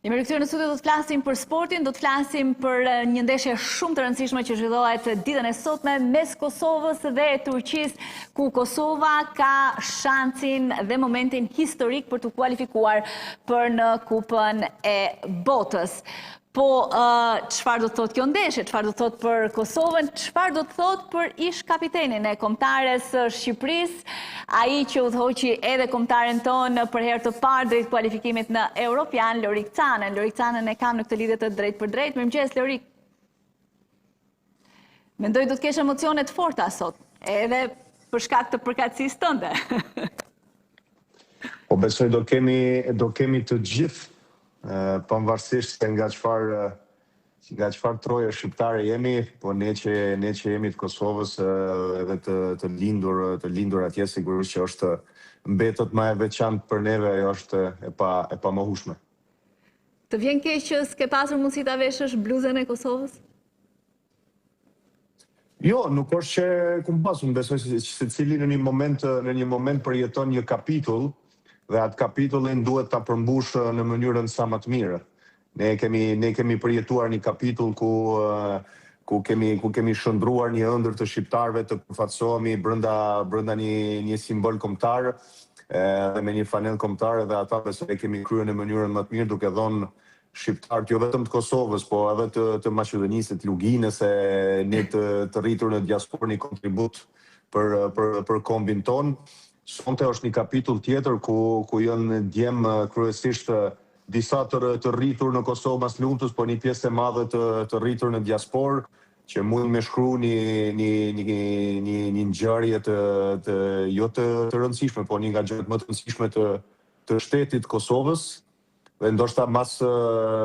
Jemi rikthyer në studio do të flasim për sportin, do të flasim për një ndeshje shumë të rëndësishme që zhvillohet ditën e sotme mes Kosovës dhe Turqisë, ku Kosova ka shansin dhe momentin historik për t'u kualifikuar për në Kupën e Botës. Po, çfarë do të thotë kjo ndeshje, çfarë do të thotë për Kosovën, çfarë do të thotë për ish kapitenin e kombëtares së Shqipërisë, ai që udhëhoqi edhe kombëtaren tonë për herë të parë drejt kualifikimit në Europian, Lorik Canën. Lorik Canën e kam në këtë lidhje të drejtpërdrejtë. Mirëmëngjes, Lorik. Mendoj do të kesh emocione të forta sot, edhe për shkak të përkatësisë tënde. Po besoj do kemi do kemi të gjithë, pavarësisht se nga çfarë nga çfarë troje shqiptare jemi, po ne që ne që jemi të Kosovës edhe të të lindur të lindur atje sigurisht që është mbetet më e veçantë për neve, ajo është e pa e pamohueshme. Të vjen keq që s'ke pasur mundësi ta veshësh bluzën e Kosovës? Jo, nuk është që kum pas, unë besoj se secili në një moment në një moment përjeton një kapitull dhe atë kapitullin duhet ta përmbushë në mënyrën sa më të mirë. Ne kemi ne kemi përjetuar një kapitull ku ku kemi ku kemi shndërruar një ëndërr të shqiptarëve të përfaqësohemi brenda brenda një një simbol kombëtar edhe me një fanellë kombëtare dhe ata besoj e kemi kryer në mënyrën më të mirë duke dhënë shqiptarët jo vetëm të Kosovës, po edhe të të Maqedonisë, të Luginës e ne të të rritur në diasporë një kontribut për për për kombin tonë. Sonte është një kapitull tjetër ku ku janë djem kryesisht disa të të rritur në Kosovë mas luftës, po një pjesë e madhe të të rritur në diasporë që mund me shkru një një një një një ngjarje të të jo të të rëndësishme, po një nga gjërat më të rëndësishme të të shtetit të Kosovës. Dhe ndoshta mas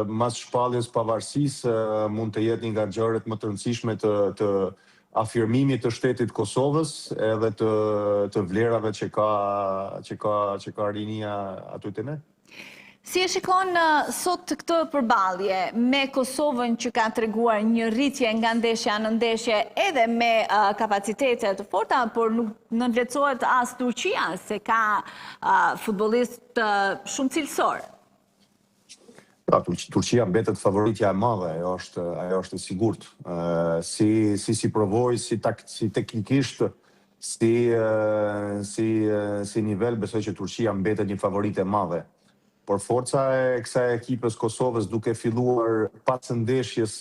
mas shpalljes pavarësisë mund të jetë një nga gjërat më të rëndësishme të të afirmimit të shtetit të Kosovës edhe të të vlerave që ka që ka që ka rinia aty te ne. Si e shikon sot këtë përballje me Kosovën që ka treguar një rritje nga ndeshja në ndeshje edhe me kapacitete të forta, por nuk nënvlerësohet as Turqia se ka futbollistë të shumë cilësorë. Pra, Turqia mbetet favoritja e madhe, ajo është ajo është e sigurt. Si si si përvojë, si tak, si teknikisht, si si si nivel besoj që Turqia mbetet një favorite e madhe. Por forca e kësaj ekipës Kosovës duke filluar pas ndeshjes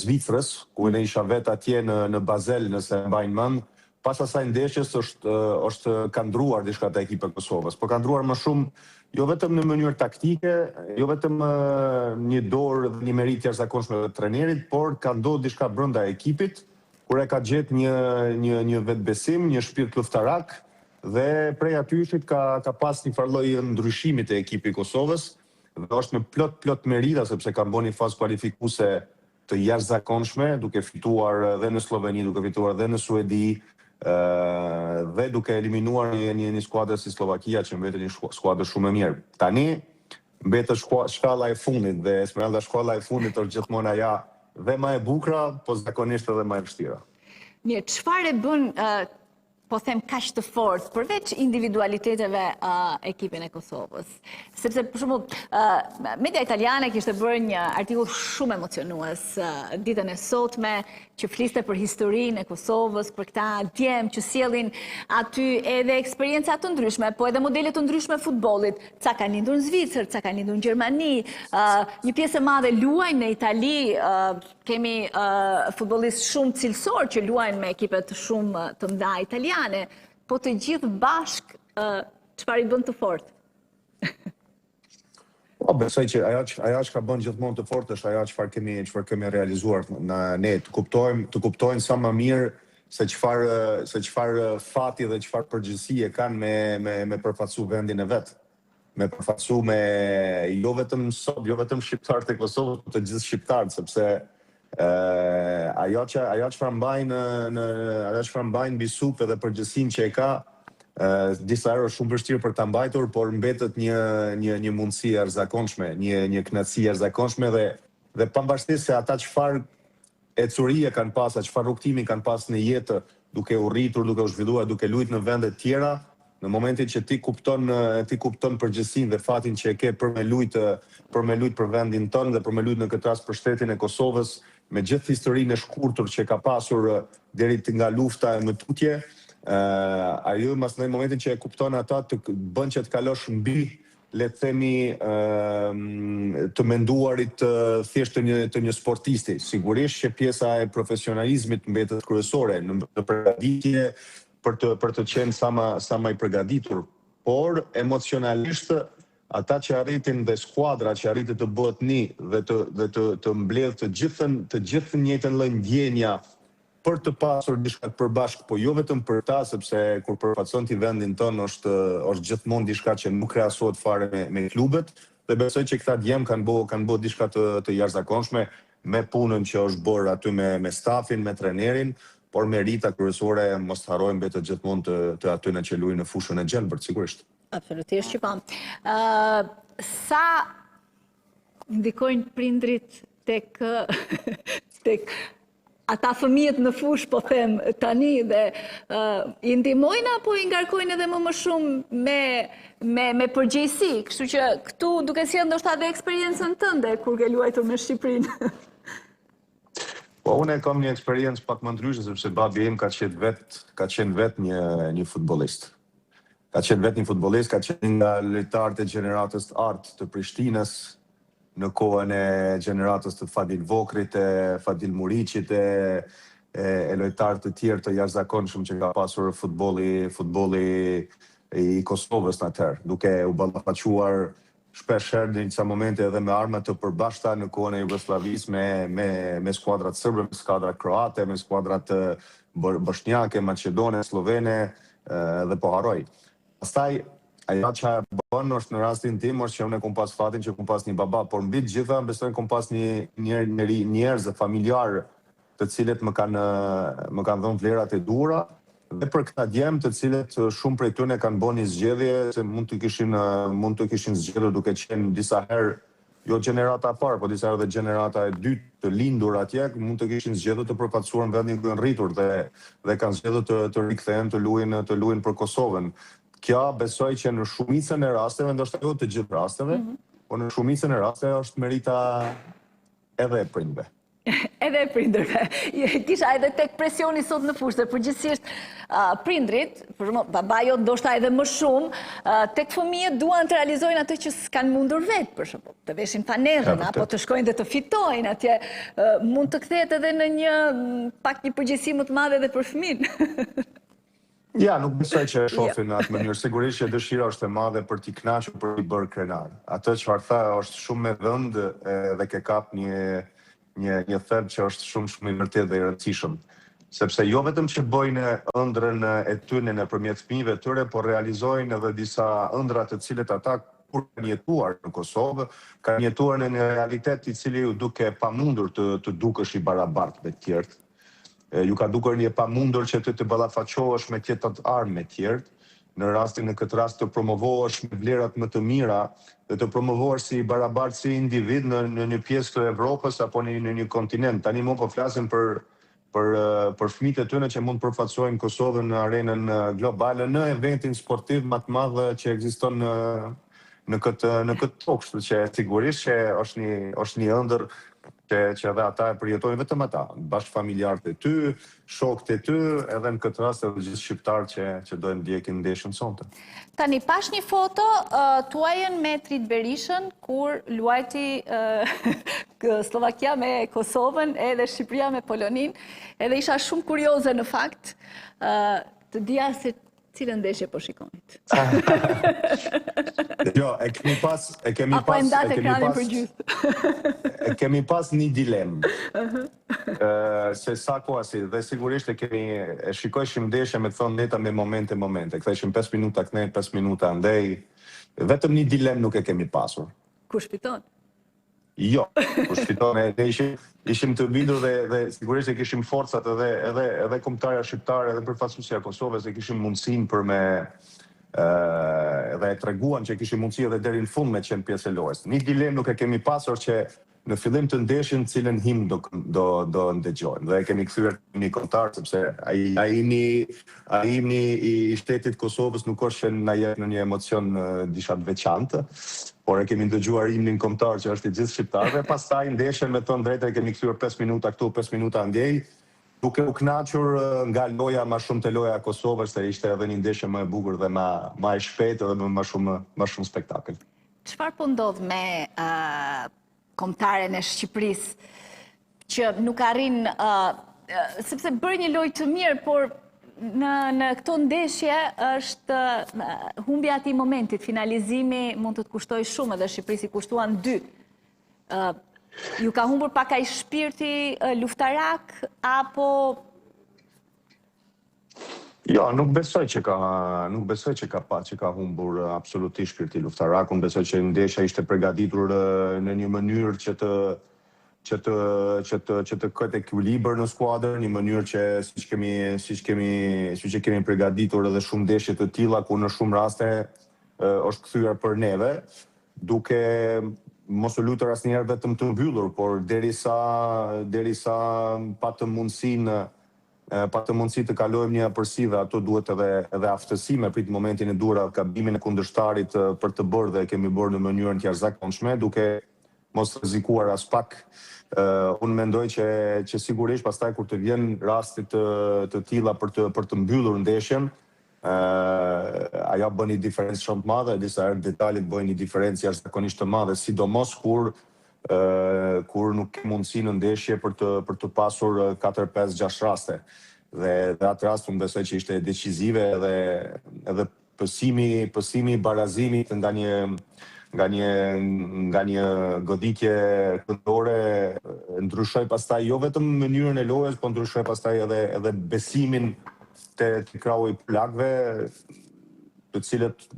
Zvicrës, ku ne isha vetë atje në në Bazel, nëse e mbajnë mend, pas asaj ndeshjes është është ka ndruar diçka te ekipa e Kosovës, por ka ndruar më shumë jo vetëm në mënyrë taktike, jo vetëm një dorë dhe një meritë të jashtëzakonshme të trenerit, por ka ndodhur diçka brenda ekipit, kur e ka gjetë një një një vetëbesim, një shpirt luftarak dhe prej atyshit ka ka pas një farë lloj ndryshimi te ekipi i Kosovës. Dhe është me plot plot merita sepse kanë bërë një fazë kualifikuese të jashtëzakonshme, duke fituar dhe në Slloveni, duke fituar dhe në Suedi, dhe duke eliminuar një një një skuadër si Sllovakia që mbetet një skuadër shumë e mirë. Tani mbetet shkalla e fundit dhe Esmeralda shkalla e fundit është gjithmonë ajo dhe më e bukura, po zakonisht edhe më e vështira. Mirë, çfarë e bën po them kaq të fortë, përveç individualiteteve ekipin e Kosovës. Sepse, për shembull, media italiane kishte bërë një artikull shumë emocionues ditën e sotme, që fliste për historinë e Kosovës, për këta djem që sjellin aty edhe eksperienca të ndryshme, po edhe modele të ndryshme futbollit, ca kanë lindur në Zvicër, ca kanë lindur në Gjermani, një pjesë e madhe luajnë në Itali, Kemi futbollistë shumë cilësorë që luajnë me ekipet shumë të mëdha italiane, po të gjithë bashkë çfarë i bën të fortë? Po, besoj që ajo që ajo çka bën gjithmonë të fortë është ajo çfarë kemi çfarë kemi realizuar në ne të kuptojmë të kuptojnë sa më mirë se çfarë se çfarë fati dhe çfarë përgjegjësie kanë me me me përfaqësu vendin e vet. me përfaqësu me jo vetëm sot, jo vetëm shqiptarët e Kosovës, por të gjithë shqiptarët, sepse ajo që ajo çfarë mbajnë në ajo çfarë mbajnë mbi supe dhe përgjegjësinë që e ka disa herë është shumë vështirë për ta mbajtur, por mbetet një një një mundësi e jashtëzakonshme, një një kënaqësi e jashtëzakonshme dhe dhe pavarësisht se ata çfarë ecurie kanë pas, a çfarë rrugëtimi kanë pas në jetë, duke u rritur, duke u zhvilluar, duke luajtur në vende të tjera. Në momentin që ti kupton ti kupton përgjegjësinë dhe fatin që e ke për me lujt për me lujt për vendin tënd dhe për me lujt në këtë rast për shtetin e Kosovës me gjithë historinë e shkurtër që ka pasur deri nga lufta e më tutje, ajo masnej në momentin që e kupton ata të bën që të kalosh mbi le të themi të menduarit thjesht të një të një sportisti. Sigurisht që pjesa e profesionalizmit mbetet kryesore në përgatitje për të për të qenë sa më sa më i përgatitur, por emocionalisht ata që arritin dhe skuadra që arriti të bëhet një dhe të dhe të të mbledhë të gjithën të gjithë të njëjtën lloj ndjenja për të pasur diçka të përbashkët, po jo vetëm për ta, sepse kur përfaqëson ti vendin tënd është është gjithmonë diçka që nuk krahasohet fare me me klubet dhe besoj që këta djem kanë bo kanë bo diçka të të jashtëzakonshme me punën që është bërë aty me me stafin, me trenerin, por merita kryesore mos të harrojmë mbetet gjithmonë të të atyne që luajnë në fushën e gjelbërt sigurisht. Absolutisht që po. Ë sa ndikojnë prindrit tek tek ata fëmijët në fushë, po them tani dhe uh, i ndihmojnë apo i ngarkojnë edhe më më shumë me me me përgjegjësi, kështu që këtu duke sjellë ndoshta edhe eksperiencën tënde kur ke luajtur me Shqipërinë. Po unë e kam një eksperiencë pak më ndryshe sepse babi im ka qenë vet, ka qenë vet një një futbollist. Ka qenë vet një futbollist, ka qenë nga lojtarët e gjeneratës të artë të Prishtinës, në kohën e gjeneratës të Fadil Vokrrit, e Fadil Muriqit e e, e lojtarë të tjerë të jashtëzakonshëm që ka pasur futbolli futbolli i Kosovës në atëherë, duke u ballafaquar shpesh herë në disa momente edhe me armë të përbashkëta në kohën e Jugosllavisë me me me skuadrat sërbe, me skuadrat kroate, me skuadrat boshnjake, maqedone, sllovene dhe po harroj. Pastaj ajo që e bën është në rastin tim është që unë e kom pas fatin që kom pas një baba, por mbi të gjitha besoj kom pas një një njeri njerëz dhe familjar të cilët më kanë më kanë dhënë vlerat e duhura dhe për këta djem të cilët shumë prej tyre kanë bërë një zgjedhje se mund të kishin mund të kishin zgjedhur duke qenë disa herë jo gjenerata e parë, po disa herë edhe gjenerata e dytë të lindur atje, mund të kishin zgjedhur të përfaqësuar në vendin ku janë rritur dhe dhe kanë zgjedhur të të rikthehen të luajnë të luajnë për Kosovën. Kjo besoj që në shumicën e rasteve, ndoshta jo të gjithë rasteve, mm -hmm. po në shumicën e rasteve është merita edhe e prindve. Edhe e prindërve. Kisha edhe tek presioni sot në fushë, dhe përgjithësisht prindrit, për shembull, baba jot ndoshta edhe më shumë, tek fëmijët duan të realizojnë atë që s'kanë mundur vetë, për shembull, të veshin fanerën, apo të shkojnë dhe të fitojnë atje, mund të kthehet edhe në një pak një përgjegjësi më të madhe edhe për fëmijën. Ja, nuk besoj që e shohin në atë mënyrë. Sigurisht që dëshira është e madhe për t'i kënaqur, për t'i bërë krenar. Atë çfarë tha është shumë me vend dhe ke kap një një një thelb që është shumë shumë i vërtetë dhe i rëndësishëm. Sepse jo vetëm që bëjnë ëndrrën e tyre nëpërmjet fëmijëve të tyre, por realizojnë edhe disa ëndrra të cilët ata kur kanë jetuar në Kosovë, kanë jetuar në një realitet i cili u duke pamundur të të dukesh i barabartë me të tjerët. Ju ka dukur një e pamundur që të të ballafaqohesh me tjetrat armë me tjerët, në rastin në këtë rast të promovohesh me vlerat më të mira dhe të promovohesh si i barabartë si individ në në një pjesë të Evropës apo në në një kontinent. Tani më po flasim për për për fëmijët e tyre që mund të përfaqësojnë Kosovën në arenën globale në eventin sportiv më të madh që ekziston në në këtë në këtë tokë, kështu që sigurisht që është një është një ëndërr që që edhe ata e përjetojnë vetëm ata, bashkëfamiljarët e ty, shokët e ty, edhe në këtë rast edhe gjithë shqiptarët që që do e ndjekin ndeshjen sonte. Tani pash një foto uh, tuajën me Etrit Berishën kur luajti uh, Sllovakia me Kosovën edhe Shqipëria me Poloninë, edhe isha shumë kurioze në fakt uh, të dija se Cilën ndeshje po shikonit? Jo, e kemi pas, e kemi Apo e ndatë ekranin për gjysmë. E kemi pas një dilemë. Se sa koha si dhe sigurisht e kemi e shikojshim ndeshjen me të thënë drejtën me momente momente. Ktheheshim 5 minuta kënej, 5 minuta andej. Vetëm një dilemë nuk e kemi pasur. Kush fiton? Jo, kush fiton ne ishim ishim të bindur dhe dhe sigurisht e kishim forcat edhe edhe edhe kombëtarja shqiptare edhe përfaqësuesja e Kosovës e kishim mundësinë për me ë edhe e treguan që kishim mundësi edhe deri në fund me qenë pjesë e lojës. Një dilemë nuk e kemi pasur që në fillim të ndeshjen cilën himn do do do ndëgjojmë dhe e kemi kthyer himni kombëtar sepse ai ai himni ai himni i shtetit të Kosovës nuk është që na jep në një emocion diçka të veçantë, por e kemi ndëgjuar himnin kombëtar që është i gjithë shqiptarëve, pastaj ndeshjen me thënë drejtë e kemi kthyer 5 minuta këtu, 5 minuta andej, duke u kënaqur nga loja ma shumë te loja e Kosovës se ishte edhe një ndeshje më e bukur dhe ma ma e shpejtë edhe me ma shumë ma shumë spektakël. Çfarë po ndodh me kombëtaren e Shqipërisë që nuk arrin sepse bëri një lojë të mirë, por në në këto ndeshje është humbja e atij momentit, finalizimi mund të të kushtojë shumë edhe Shqipërisë i kushtuan dy. Ju ka humbur pak ai shpirti luftarak apo Jo, nuk besoj që ka, nuk besoj që ka pa, që ka humbur absolutisht shpirti luftarak. Unë besoj që ndeshja ishte përgatitur në një mënyrë që të që të që të që të ketë ekuilibër në skuadër, një mënyrë që siç kemi siç kemi siç e kemi përgatitur edhe shumë ndeshje të tilla ku në shumë raste është kthyer për neve, duke mos u lutur asnjëherë vetëm të mbyllur, por derisa derisa patëm mundësinë patëm mundësi të kalojmë një epërsi dhe ato duhet edhe edhe aftësi me prit momentin e duhur atë gabimin e kundërshtarit për të bërë dhe e kemi bërë në mënyrën të jashtëzakonshme duke mos rrezikuar aspak. Unë mendoj që që sigurisht pastaj kur të vjen rasti të të tilla për të për të mbyllur ndeshjen, ajo bën një diferencë shumë të madhe, disa herë detalet bëjnë një diferencë jashtëzakonisht të madhe, sidomos kur kur nuk ke mundësi në ndeshje për të për të pasur 4, 5, 6 raste. Dhe dhe atë rast unë besoj që ishte decizive edhe edhe pësimi pësimi i barazimit nga një nga një nga një goditje këndore ndryshoi pastaj jo vetëm mënyrën e lojës, po ndryshoi pastaj edhe edhe besimin te te krahu i polakëve, të cilët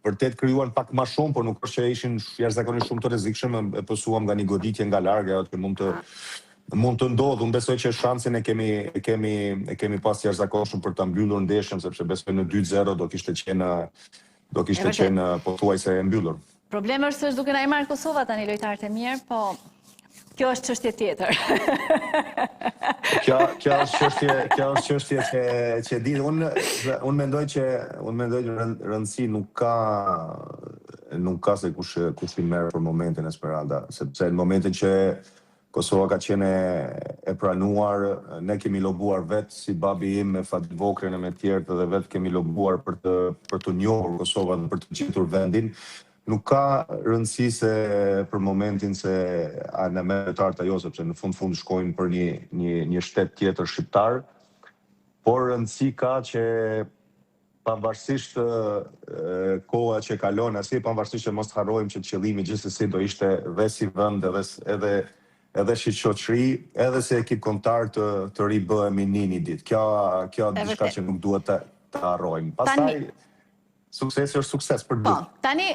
vërtet krijuan pak ma shumë, por nuk është që ishin jashtëzakonisht shumë të rrezikshëm, e pësuam nga një goditje nga larg, ajo që mund të mund të ndodhë. Unë besoj që shansin e kemi e kemi e kemi pas jashtëzakonshëm për ta mbyllur ndeshjen, sepse besoj në 2-0 do kishte qenë do kishte qenë pothuajse e mbyllur. Problemi është se është duke na i marrë Kosova tani lojtarët e mirë, po kjo është çështje tjetër. Kjo kjo është çështje, kjo është çështje që që di unë unë mendoj që unë mendoj që rëndësi nuk ka nuk ka se kush kush i merr për momentin Esmeralda, sepse në momentin që Kosova ka qenë e pranuar, ne kemi lobuar vetë si babi im me Fadil Vokrrin e me tjerët edhe vetë kemi lobuar për të për të njohur Kosova dhe për të gjetur vendin. Nuk ka rëndësi se për momentin se a na merr lojtarët a jo, sepse në fund fund shkojnë për një një një shtet tjetër shqiptar, por rëndësi ka që Pavarësisht koha që kalon, asnjë pavarësisht që mos të harrojmë që qëllimi gjithsesi do ishte dhe si vend edhe edhe edhe si shoqëri, edhe si ekip kombëtar të të ribëhemi një një ditë. Kjo kjo diçka që nuk duhet të të harrojmë. Pastaj suksesi është sukses për po, gjithë. Tani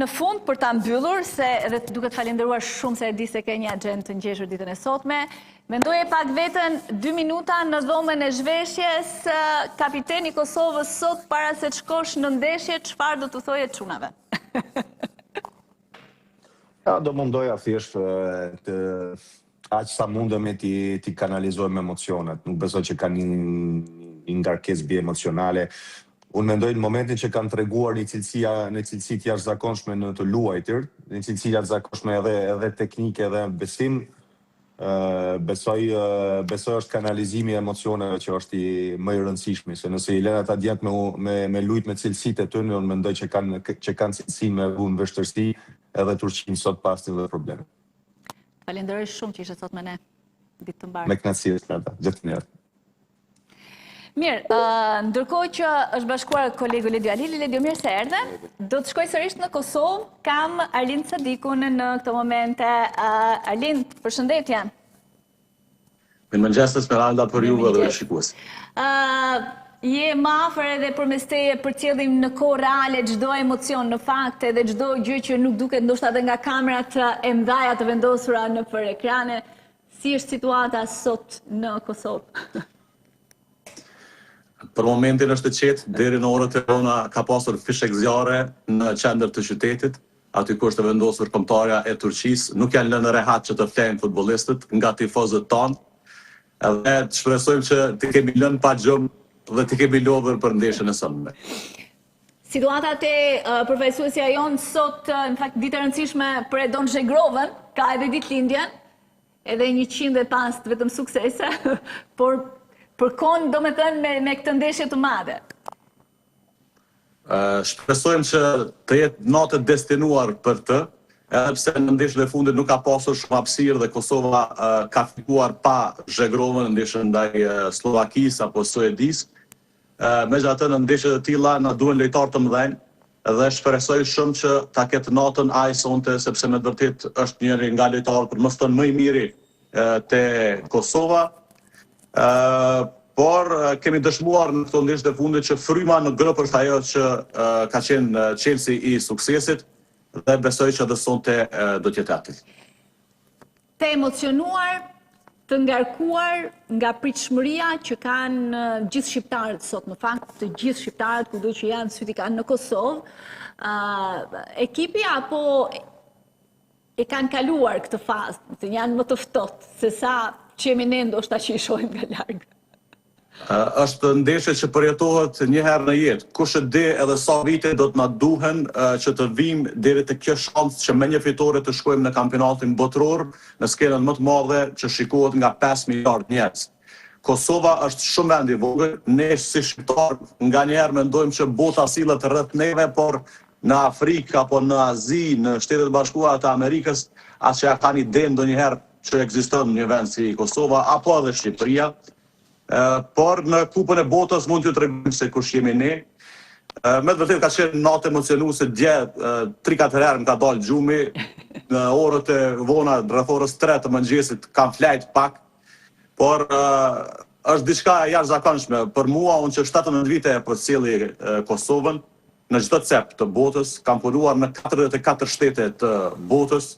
në fund për ta mbyllur se edhe duke të falenderuar shumë se e di se ke një agjendë të ngjeshur ditën e sotme, Mendoje pak veten dy minuta në dhomën e zhveshjes, kapiteni i Kosovës sot para se të shkosh në ndeshje, çfarë do t'u thoje çunave? Ja, do mundoja thjesht të aq sa mundemi t'i t'i kanalizojmë emocionet. Nuk besoj që ka një një ngarkesë bi emocionale. Unë mendoj në momentin që kanë treguar një cilësi një cilësi të jashtëzakonshme në të luajtur, një cilësi jashtëzakonshme edhe edhe teknike edhe besim, Besoj besoj është kanalizimi i emocioneve që është i më i rëndësishmi, se nëse i lën ata djemtë me me me lujt me cilësitë e tyre, unë mendoj që kanë që kanë cilësi me vu në vështirësi edhe Turqinë sot pa asnjë lloj problemi. Falenderoj shumë që ishe sot me ne. Ditë të mbarë. Me kënaqësi, Esmeralda. Gjithë të mirat. Mirë, ndërkohë që është bashkuar kolegu Ledio Alili, Ledio mirë se erdhe, do të shkoj sërish në Kosovë, kam Arlind Sadikun në këto momente. Arlind, përshëndetje. Mirëmëngjes Esmeralda për juve dhe shikues. Je më afër edhe përmes teje përcjellim në kohë reale çdo emocion në fakt edhe çdo gjë që nuk duket ndoshta edhe nga kamerat e mëdhaja të vendosura nëpër ekrane. Si është situata sot në Kosovë? Për momentin është e qetë, deri në orët e vona ka pasur fishekzjarre në qendër të qytetit. aty ku është e vendosur kombëtarja e Turqisë, nuk janë lënë rehat që të flejnë futbollistët nga tifozët tanë. Edhe të shpresojmë që t'i kemi lënë pa gjumë dhe t'i kemi lodhur për ndeshjen e sotme. Situata te përfaqësuesja jonë sot, në fakt ditë e rëndësishme për Edon Zhegrovën, ka edhe ditëlindjen, edhe 105 vetëm suksese, por përkon domethënë me, me këtë ndeshje të madhe. Shpresojmë që të jetë natë e destinuar për të, edhe pse në ndeshjet e fundit nuk ka pasur shumë hapësirë dhe Kosova ka fituar pa Zhegrovën në ndeshjen ndaj Sllovakisë apo Suedisë. Megjithatë në ndeshje të tilla na duhen lojtarë të mëdhenj dhe shpresoj shumë që ta ketë natën ai sonte sepse me të vërtetë është njëri nga lojtarët për mos të thënë më i miri te Kosova. Por kemi dëshmuar në këto ndeshjet e fundit që fryma në grup është ajo që ka qenë çelësi i suksesit dhe besoj që edhe sonte do të jetë aty. Të emocionuar, të ngarkuar nga pritshmëria që kanë gjithë shqiptarët sot, në fakt të gjithë shqiptarët kudo që janë sytë i kanë në Kosovë, ekipi apo e kanë kaluar këtë fazë, se janë më të ftohtë se sa që jemi ne ndoshta që i shohim nga larg. Është ndeshje që përjetohet një herë në jetë. Kush e di edhe sa vite do të na duhen që të vijmë deri te kjo shans që me një fitore të shkojmë në kampionatin botëror, në skenën më të madhe që shikohet nga 5 miliard njerëz. Kosova është shumë vend i vogël, ne si shqiptarë nganjëherë mendojmë që bota sillet rreth neve, por në Afrikë apo në Azi, në Shtetet e Bashkuara të Amerikës, as që ja kanë idenë ndonjëherë që ekziston një vend si Kosova apo edhe Shqipëria. Por në Kupën e Botës mund t'ju tregojmë se kush jemi ne. Me të vërtetë ka qenë natë emocionuese dje, 3-4 herë më ka dalë gjumi në orët e vona, rreth orës 3 të mëngjesit kam flajt pak. Por është diçka e jashtëzakonshme për mua, unë që 17 vite e përcjelli Kosovën në çdo cep të botës, kam punuar në 44 shtete të botës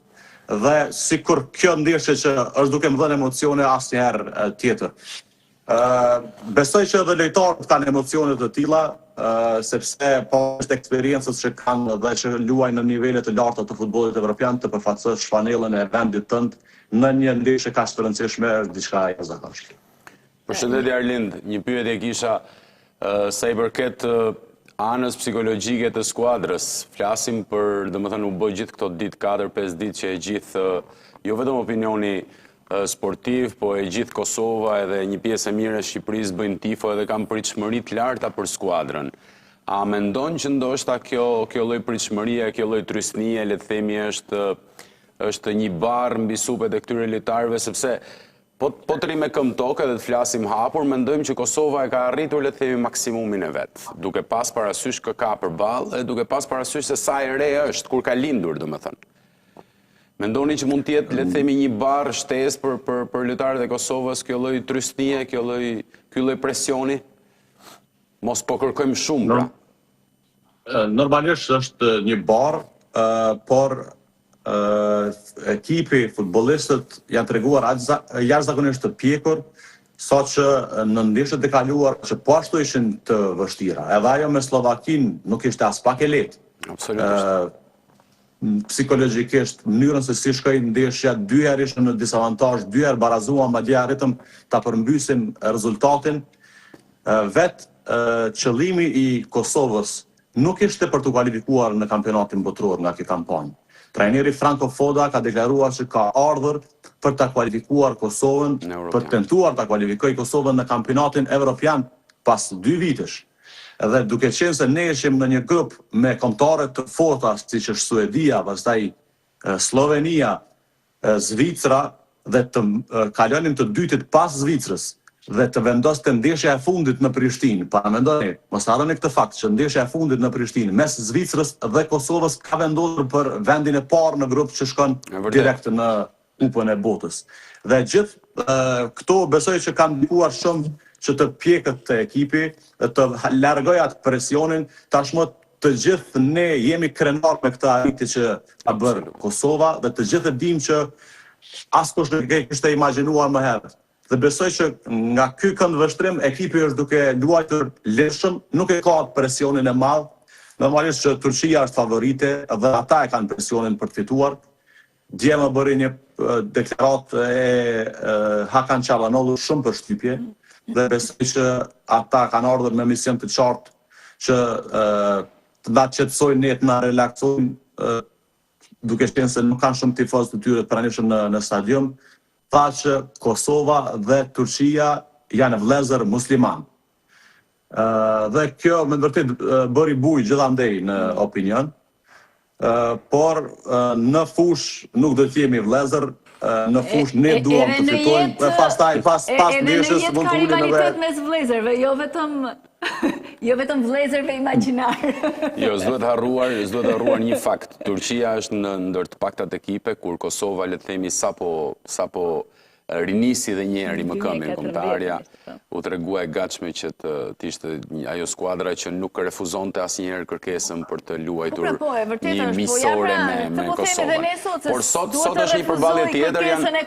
dhe sikur kjo ndeshje që është duke më dhënë emocione asnjëherë tjetër. Besoj që edhe lojtarët kanë emocione të tilla, sepse pavarësisht eksperiencës që kanë dhe që luajnë në nivele të larta të futbollit evropian, të përfaqësosh fanellën e vendit tënd në një ndeshje kaq të rëndësishme është diçka e jashtëzakonshme. Përshëndetje Arlind, një pyetje kisha sa i përket anës psikologjike të skuadrës. Flasim për, domethënë u bë gjithë këto ditë, 4-5 ditë që e gjithë jo vetëm opinioni sportiv, po e gjithë Kosova edhe një pjesë e mirë e Shqipërisë bëjnë tifo edhe kanë pritshmëri të larta për skuadrën. A mendon që ndoshta kjo kjo lloj pritshmërie, kjo lloj trysnie, le të themi është është një barrë mbi supet e këtyre lojtarëve sepse po po të rrimë me këmbë tokë dhe të flasim hapur, mendojmë që Kosova e ka arritur le të themi maksimumin e vet, duke pas parasysh kë ka përballë e duke pas parasysh se sa e re është kur ka lindur, domethënë. Mendoni që mund të jetë, le të themi, një barrë shtesë për për për lojtarët e Kosovës, kjo lloj trysnie, kjo lloj ky lloj presioni? Mos po kërkojmë shumë, pra. Normalisht është një barrë, por ekipi, futbollistët janë treguar jashtëzakonisht të pjekur, saqë në ndeshjet e kaluara që po ashtu ishin të vështira. Edhe ajo me Sllovakinë nuk ishte aspak e lehtë. Absolutisht. Psikologjikisht, mënyrën se si shkoi ndeshja, dy herë ishim në disavantazh, dy herë barazuam, madje arritëm ta përmbysim rezultatin. Vetë qëllimi i Kosovës nuk ishte për t'u kualifikuar në kampionatin botëror nga kjo kampanjë. Trajneri Franco Foda ka deklaruar që ka ardhur për ta kualifikuar Kosovën, për të tentuar ta kualifikojë Kosovën në kampionatin evropian pas dy vitesh. Dhe duke qenë se ne ishim në një grup me kombëtare të forta siç është Suedia, pastaj Sllovenia, Zvicra dhe të kalonim të dytit pas Zvicrës dhe të vendoste ndeshja e fundit në Prishtinë, paramendoni, mos harroni këtë fakt që ndeshja e fundit në Prishtinë mes Zvicrës dhe Kosovës ka vendosur për vendin e parë në grup që shkon direkt në Kupën e Botës. Dhe gjithë këto besoj që kanë ndikuar shumë që të pjeket ekipi dhe të largojë atë presionin. Tashmë të gjithë ne jemi krenarë me këtë arritje që ka bërë Kosova dhe të gjithë e dimë që askush nuk e kishte imagjinuar më herët. Dhe besoj që nga ky këndvështrim ekipi është duke luajtur lirshëm, nuk e ka atë presionin e madh. Normalisht që Turqia është favorite dhe ata e kanë presionin për të fituar. Dje më bëri një deklaratë e Hakan Çalhanoğlu shumë përshtypje dhe besoj që ata kanë ardhur me mision të qartë që të na qetësojnë ne, të na relaksojnë duke qenë se nuk kanë shumë tifozë të tyre të pranishëm në në stadium, tha që Kosova dhe Turqia janë vëllezër muslimanë. Dhe kjo me të vërtetë bëri bujë gjithandej në opinion. Por në fushë nuk do të jemi vëllezër, në fushë ne duam të fitojmë dhe pastaj pas pas ndeshjes mund të ulemi edhe rivalitet mes vëllezërve, jo vetëm jo vetëm vëllezërve imagjinarë. Jo, s'duhet harruar, s'duhet harruar një fakt. Turqia është në ndër të paktat ekipe kur Kosova le të themi sapo sapo rinisi dhe një herë rimëkëmbjen kombëtarja, po. u tregua e gatshme që të, të ishte ajo skuadra që nuk refuzonte asnjëherë kërkesën për të luajtur po, pra, po, një po, miqësore pra, me, me po Kosovën. Por sot, sot është një përballje tjetër, janë,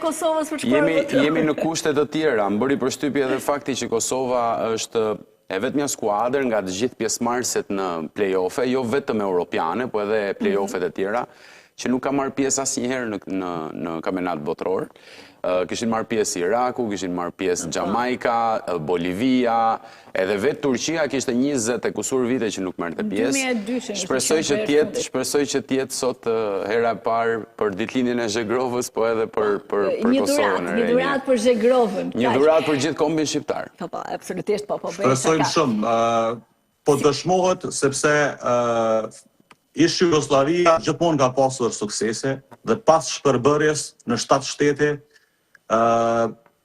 jemi, jemi në kushte të tjera, më bëri përshtypje edhe fakti që Kosova është e vetmja skuadër nga të gjithë pjesëmarrëset në play-offe, jo vetëm europiane, po edhe play-offet e tjera, që nuk ka marrë pjesë asnjëherë në në në kampionat botëror. Kishin marrë pjesë Iraku, kishin marrë pjesë Xhamajka, Bolivia, edhe vetë Turqia kishte 20 e kusur vite që nuk merrte pjesë. Shpresoj që të jetë, shpresoj që të jetë sot hera e parë për ditëlindjen e Zhegrovës, po edhe për për për Kosovën e re. Një dhuratë për Zhegrovën. Një dhuratë për gjithë kombin shqiptar. Po, po, absolutisht, po, po, bëj Shpresojmë shumë. Po dëshmohet sepse ish Jugosllavia gjithmonë ka pasur suksese dhe pas shpërbërjes në shtatë shtete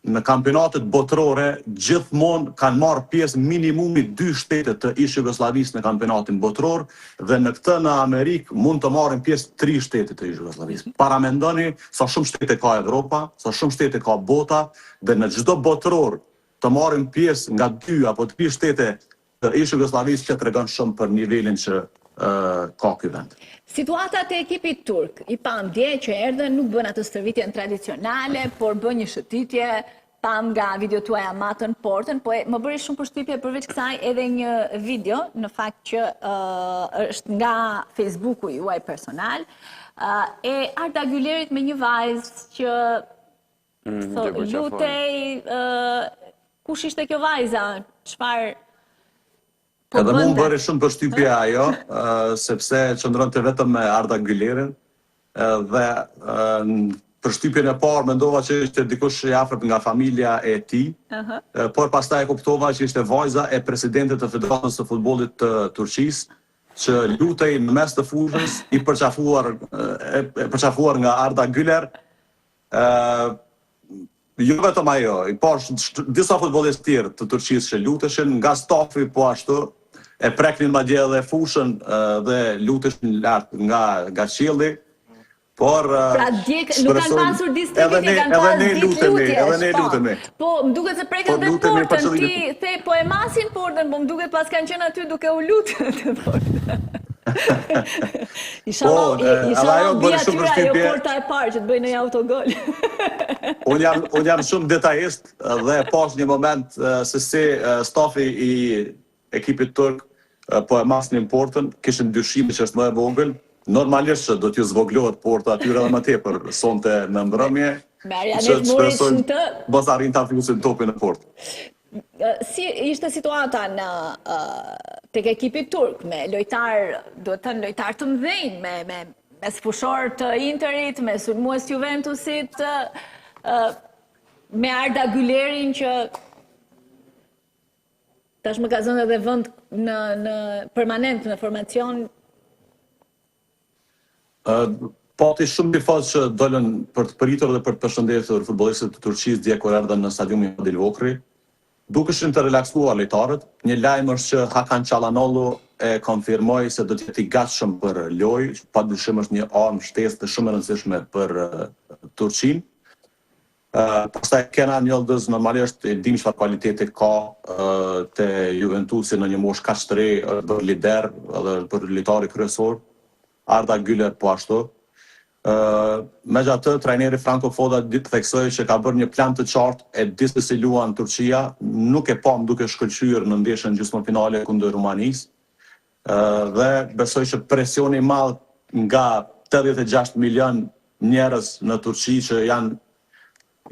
në kampionatet botërore gjithmonë kanë marrë pjesë minimumi dy shtete të ish Jugosllavisë në kampionatin botëror dhe në këtë në Amerikë mund të marrin pjesë tri shtete të ish Jugosllavisë. Paramendoni sa shumë shtete ka Evropa, sa shumë shtete ka bota dhe në çdo botëror të marrin pjesë nga dy apo tri shtete të ish Jugosllavisë që tregon shumë për nivelin që ka ky vend. Situata te ekipi turk, i pamë dje që erdhën, nuk bënë atë stërvitjen tradicionale, por bënë një shëtitje, pamë nga video tuaja matën portën, po më bëri shumë përshtypje përveç kësaj edhe një video, në fakt që është nga Facebooku juaj personal, e Arda Gylerit me një vajzë që Mm, lutej, kush ishte kjo vajza, çfarë po Edhe mu më bëri shumë përshtypje ajo, sepse qëndronte vetëm me Arda Gylerin, dhe përshtypjen e parë mendova që ishte dikush i afërt nga familja e tij, por pastaj e kuptova që ishte vajza e presidentit të Federatës së Futbollit të Turqisë, që lutej në mes të fushës i përqafuar e përqafuar nga Arda Güler, Ë jo vetëm ajo, i pash disa futbollistë tjerë të Turqisë që luteshin, nga stafi po ashtu, e preknin madje edhe fushën dhe luteshin lart nga nga qielli. Por pra dje nuk kanë pasur ditë stërvitje, kanë pasur ditë lutemi, edhe ne po. lutemi. Po, më duket se prekën po, dhe portën, ti the po e masin portën, po më duket paskan qenë aty duke u lutur te porta. Ishalla, po, ishalla bëri shumë përshtypje. Ajo porta e parë që të bëjnë një autogol. Unë jam unë jam shumë detajist dhe e pash një moment se si stafi i ekipit turk po e masnin portën, kishin dyshime që është më e vogël. Normalisht që do t'ju zvogëlohet porta atyre edhe më tepër sonte në mbrëmje. Me Arijanet Muric në të. Mos arrin ta fusin topin në portë. Si ishte situata në tek ekipi turk me lojtarë, duhet thënë lojtarë të mëdhenj, me me mesfushorë të Interit, me sulmues të Juventusit, me Arda Gylerin që tashmë ka zënë edhe vend në në permanent në formacion. Pati shumë tifozë që dolën për të pritur dhe për të përshëndetur futbollistët e Turqisë dje kur erdhën në stadiumin Fadil Vokrri. Dukeshin të relaksuar lojtarët. Një lajm është që Hakan Çalhanoğlu e konfirmoi se do të jetë i gatshëm për lojë, që padyshim është një armë shtesë dhe shumë e rëndësishme për Turqinë. Pastaj Kenan Yıldız normalisht e dimë çfarë kualitete ka te Juventusi në një moshë kaq të re, është bërë lider dhe është bërë lojtari kryesor. Arda Güler po ashtu. Megjithatë, trajneri Franco Foda theksoi që ka bërë një plan të qartë, e di se si luan Turqia, nuk e pamë duke shkëlqyer në ndeshjen gjysmëfinale kundër Rumanisë. Dhe besoj që presioni i madh nga 86 milion njerëz në Turqi që janë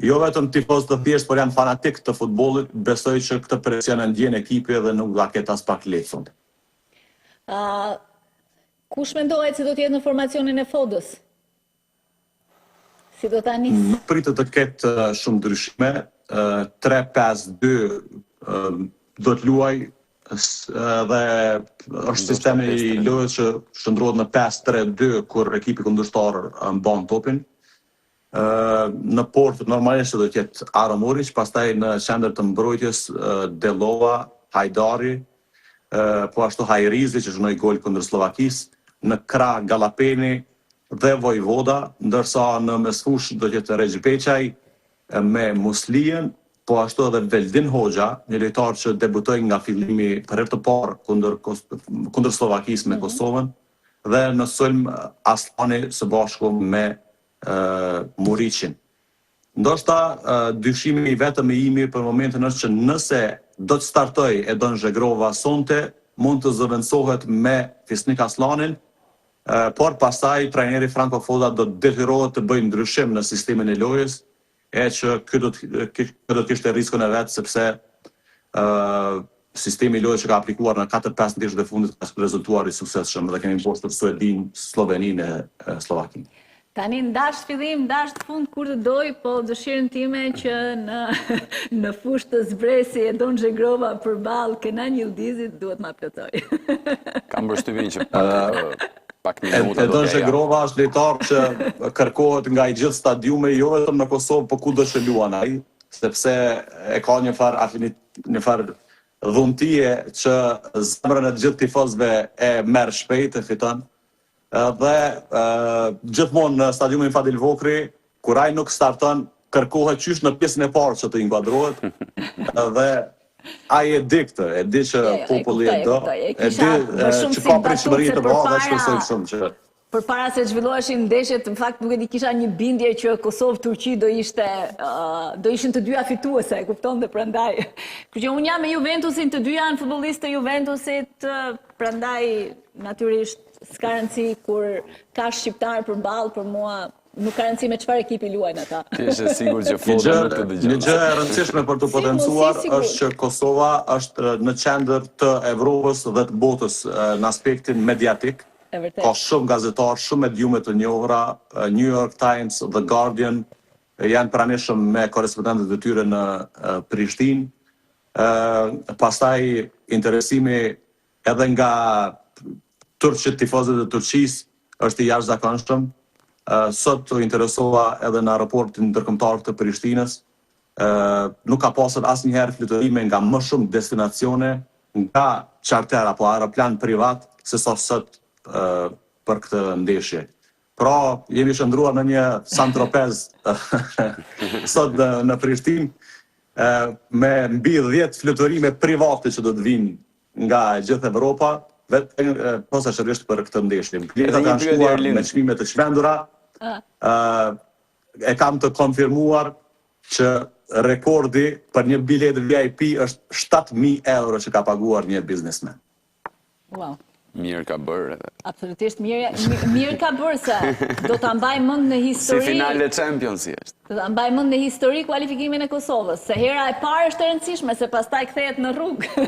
jo vetëm tifozë të thjeshtë, por janë fanatikë të futbollit, besoj që këtë presion e ndjen ekipi dhe nuk do ta ketë aspak lehtë sonte. Ë kush mendohet se do të jetë në formacionin e Fodës? Si do ta nisë? Nuk pritet të ketë shumë ndryshime, 3-5-2 do të luajë dhe është sistemi i lojës që shndërrohet në 5-3-2 kur ekipi kundërshtar mban topin. Në portë normalisht do të jetë Aro Muric, pastaj në qendër të mbrojtjes Dellova, Hajdari, po ashtu Hajrizi që shënoi gol kundër Sllovakisë, në krah Gallapeni dhe Vojvoda, ndërsa në mesfushë do të jetë Rexhbeçaj me Muslijën, po ashtu edhe Veldin Hoxha, një lojtar që debutoi nga fillimi për herë të parë kundër kundër Sllovakisë me Kosovën dhe në sulm Asllani së bashku me Muriqin. Ndoshta dyshimi i vetëm i imi për momentin është që nëse do të startojë Edon Zhegrova sonte, mund të zëvendësohet me Fisnik Asllanin, por pastaj trajneri Franco Foda do të detyrohet të bëjë ndryshim në sistemin e lojës, e që ky do të kjo do të kishte riskun e vet sepse sistemi i lojës që ka aplikuar në 4-5 ndeshjet e fundit ka rezultuar i suksesshëm dhe kemi mposhtur Suedinë, Slloveninë e Sllovakinë. Tani n'dashtë fillim, n'dashtë fund kur të doj, po dëshirën time që në në fushë të zbresi Edon Zhegrova përballë Kenan Yildizit duhet ma plotësojë. Kam përshtypjen që pak pak minuta do Edon Zhegrova është lojtar që kërkohet nga i gjithë stadiumi, jo vetëm në Kosovë, po kudo që luan ai, sepse e ka një farë afinit, një farë dhuntie që zemrën e të gjithë tifozëve e merr shpejt e fiton. Dhe gjithmonë në stadiumin Fadil Vokrri, kur ai nuk starton, kërkohet qysh në pjesën e parë që të inkuadrohet dhe ai e di këtë, e di që populli e do, e di që ka pritshmëri të mëdha dhe shpresojmë shumë që Përpara se të zhvilloheshin ndeshjet, në fakt nuk e di kisha një bindje që Kosovë Turqi do ishte do ishin të dyja fituese, e kupton dhe prandaj. Kështu që unë jam me Juventusin, të dy janë futbollistë të Juventusit, prandaj natyrisht s'ka rëndësi kur ka shqiptar përballë për mua nuk ka rëndësi me çfarë ekipi luajnë ata. Ti je e sigurt që Foda nuk të dëgjon. Një gjë e rëndësishme për të potencuar është që Kosova është në qendër të Evropës dhe të botës në aspektin mediatik. Ka shumë gazetarë, shumë mediume të njohura, New York Times, The Guardian, janë pranishëm me korrespondentët e tyre në Prishtinë. Pastaj interesimi edhe nga turqit, tifozët e Turqisë është i jashtëzakonshëm. Sot u interesova edhe në aeroportin ndërkombëtar të Prishtinës. Nuk ka pasur asnjëherë fluturime nga më shumë destinacione nga charter apo aeroplan privat se sa sot për këtë ndeshje. Pra, jemi shndërruar në një Saint-Tropez sot në, në Prishtinë me mbi 10 fluturime private që do të vinë nga e gjithë Evropa, vetëm posaçërisht për këtë ndeshje. Biletat kanë shkuar me çmime të çmendura. Ë e kam të konfirmuar që rekordi për një biletë VIP është 7000 euro që ka paguar një biznesmen. Wow. Mirë ka bërë edhe. Absolutisht mirë, mirë ka bërë se do ta mbaj mend në histori. Si finale Champions si është. Do ta mbaj mend në histori kualifikimin e Kosovës, se hera e parë është e rëndësishme se pastaj kthehet në rrugë.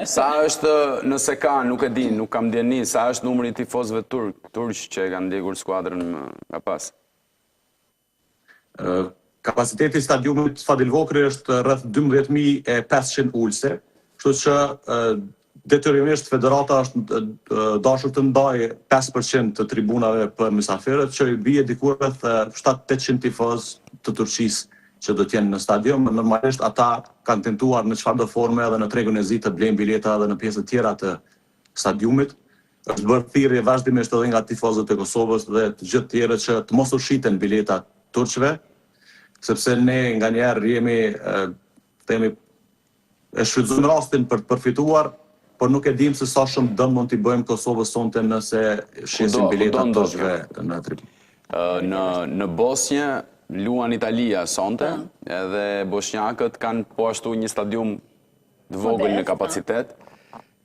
Sa është, nëse ka, nuk e di, nuk kam dijeni, sa është numri i tifozëve turq, turq që e kanë ndjekur skuadrën nga pas? Kapaciteti i stadiumit Fadil Vokrri është rreth 12.500 ulëse, kështu që detyrimisht federata është dashur të ndajë 5% të tribunave për mysafirët, që i bie diku rreth 7-800 tifozë të Turqisë që do të jenë në stadium. Normalisht ata kanë tentuar në çfarëdo forme edhe në tregun e zi të blejnë bileta edhe në pjesët tjera të stadiumit. Është bërë thirrje vazhdimisht edhe nga tifozët e Kosovës dhe të gjithë tjerët që të mos u shiten bileta turqve, sepse ne nganjëherë jemi, themi, e shfrytëzojmë rastin për të përfituar, por nuk e dimë se sa shumë dëm mund t'i bëjmë Kosovës sonte nëse shesim bileta turqve në tribunë. Në në Bosnjë luan Italia sonte, edhe boshnjakët kanë po ashtu një stadium të vogël në kapacitet.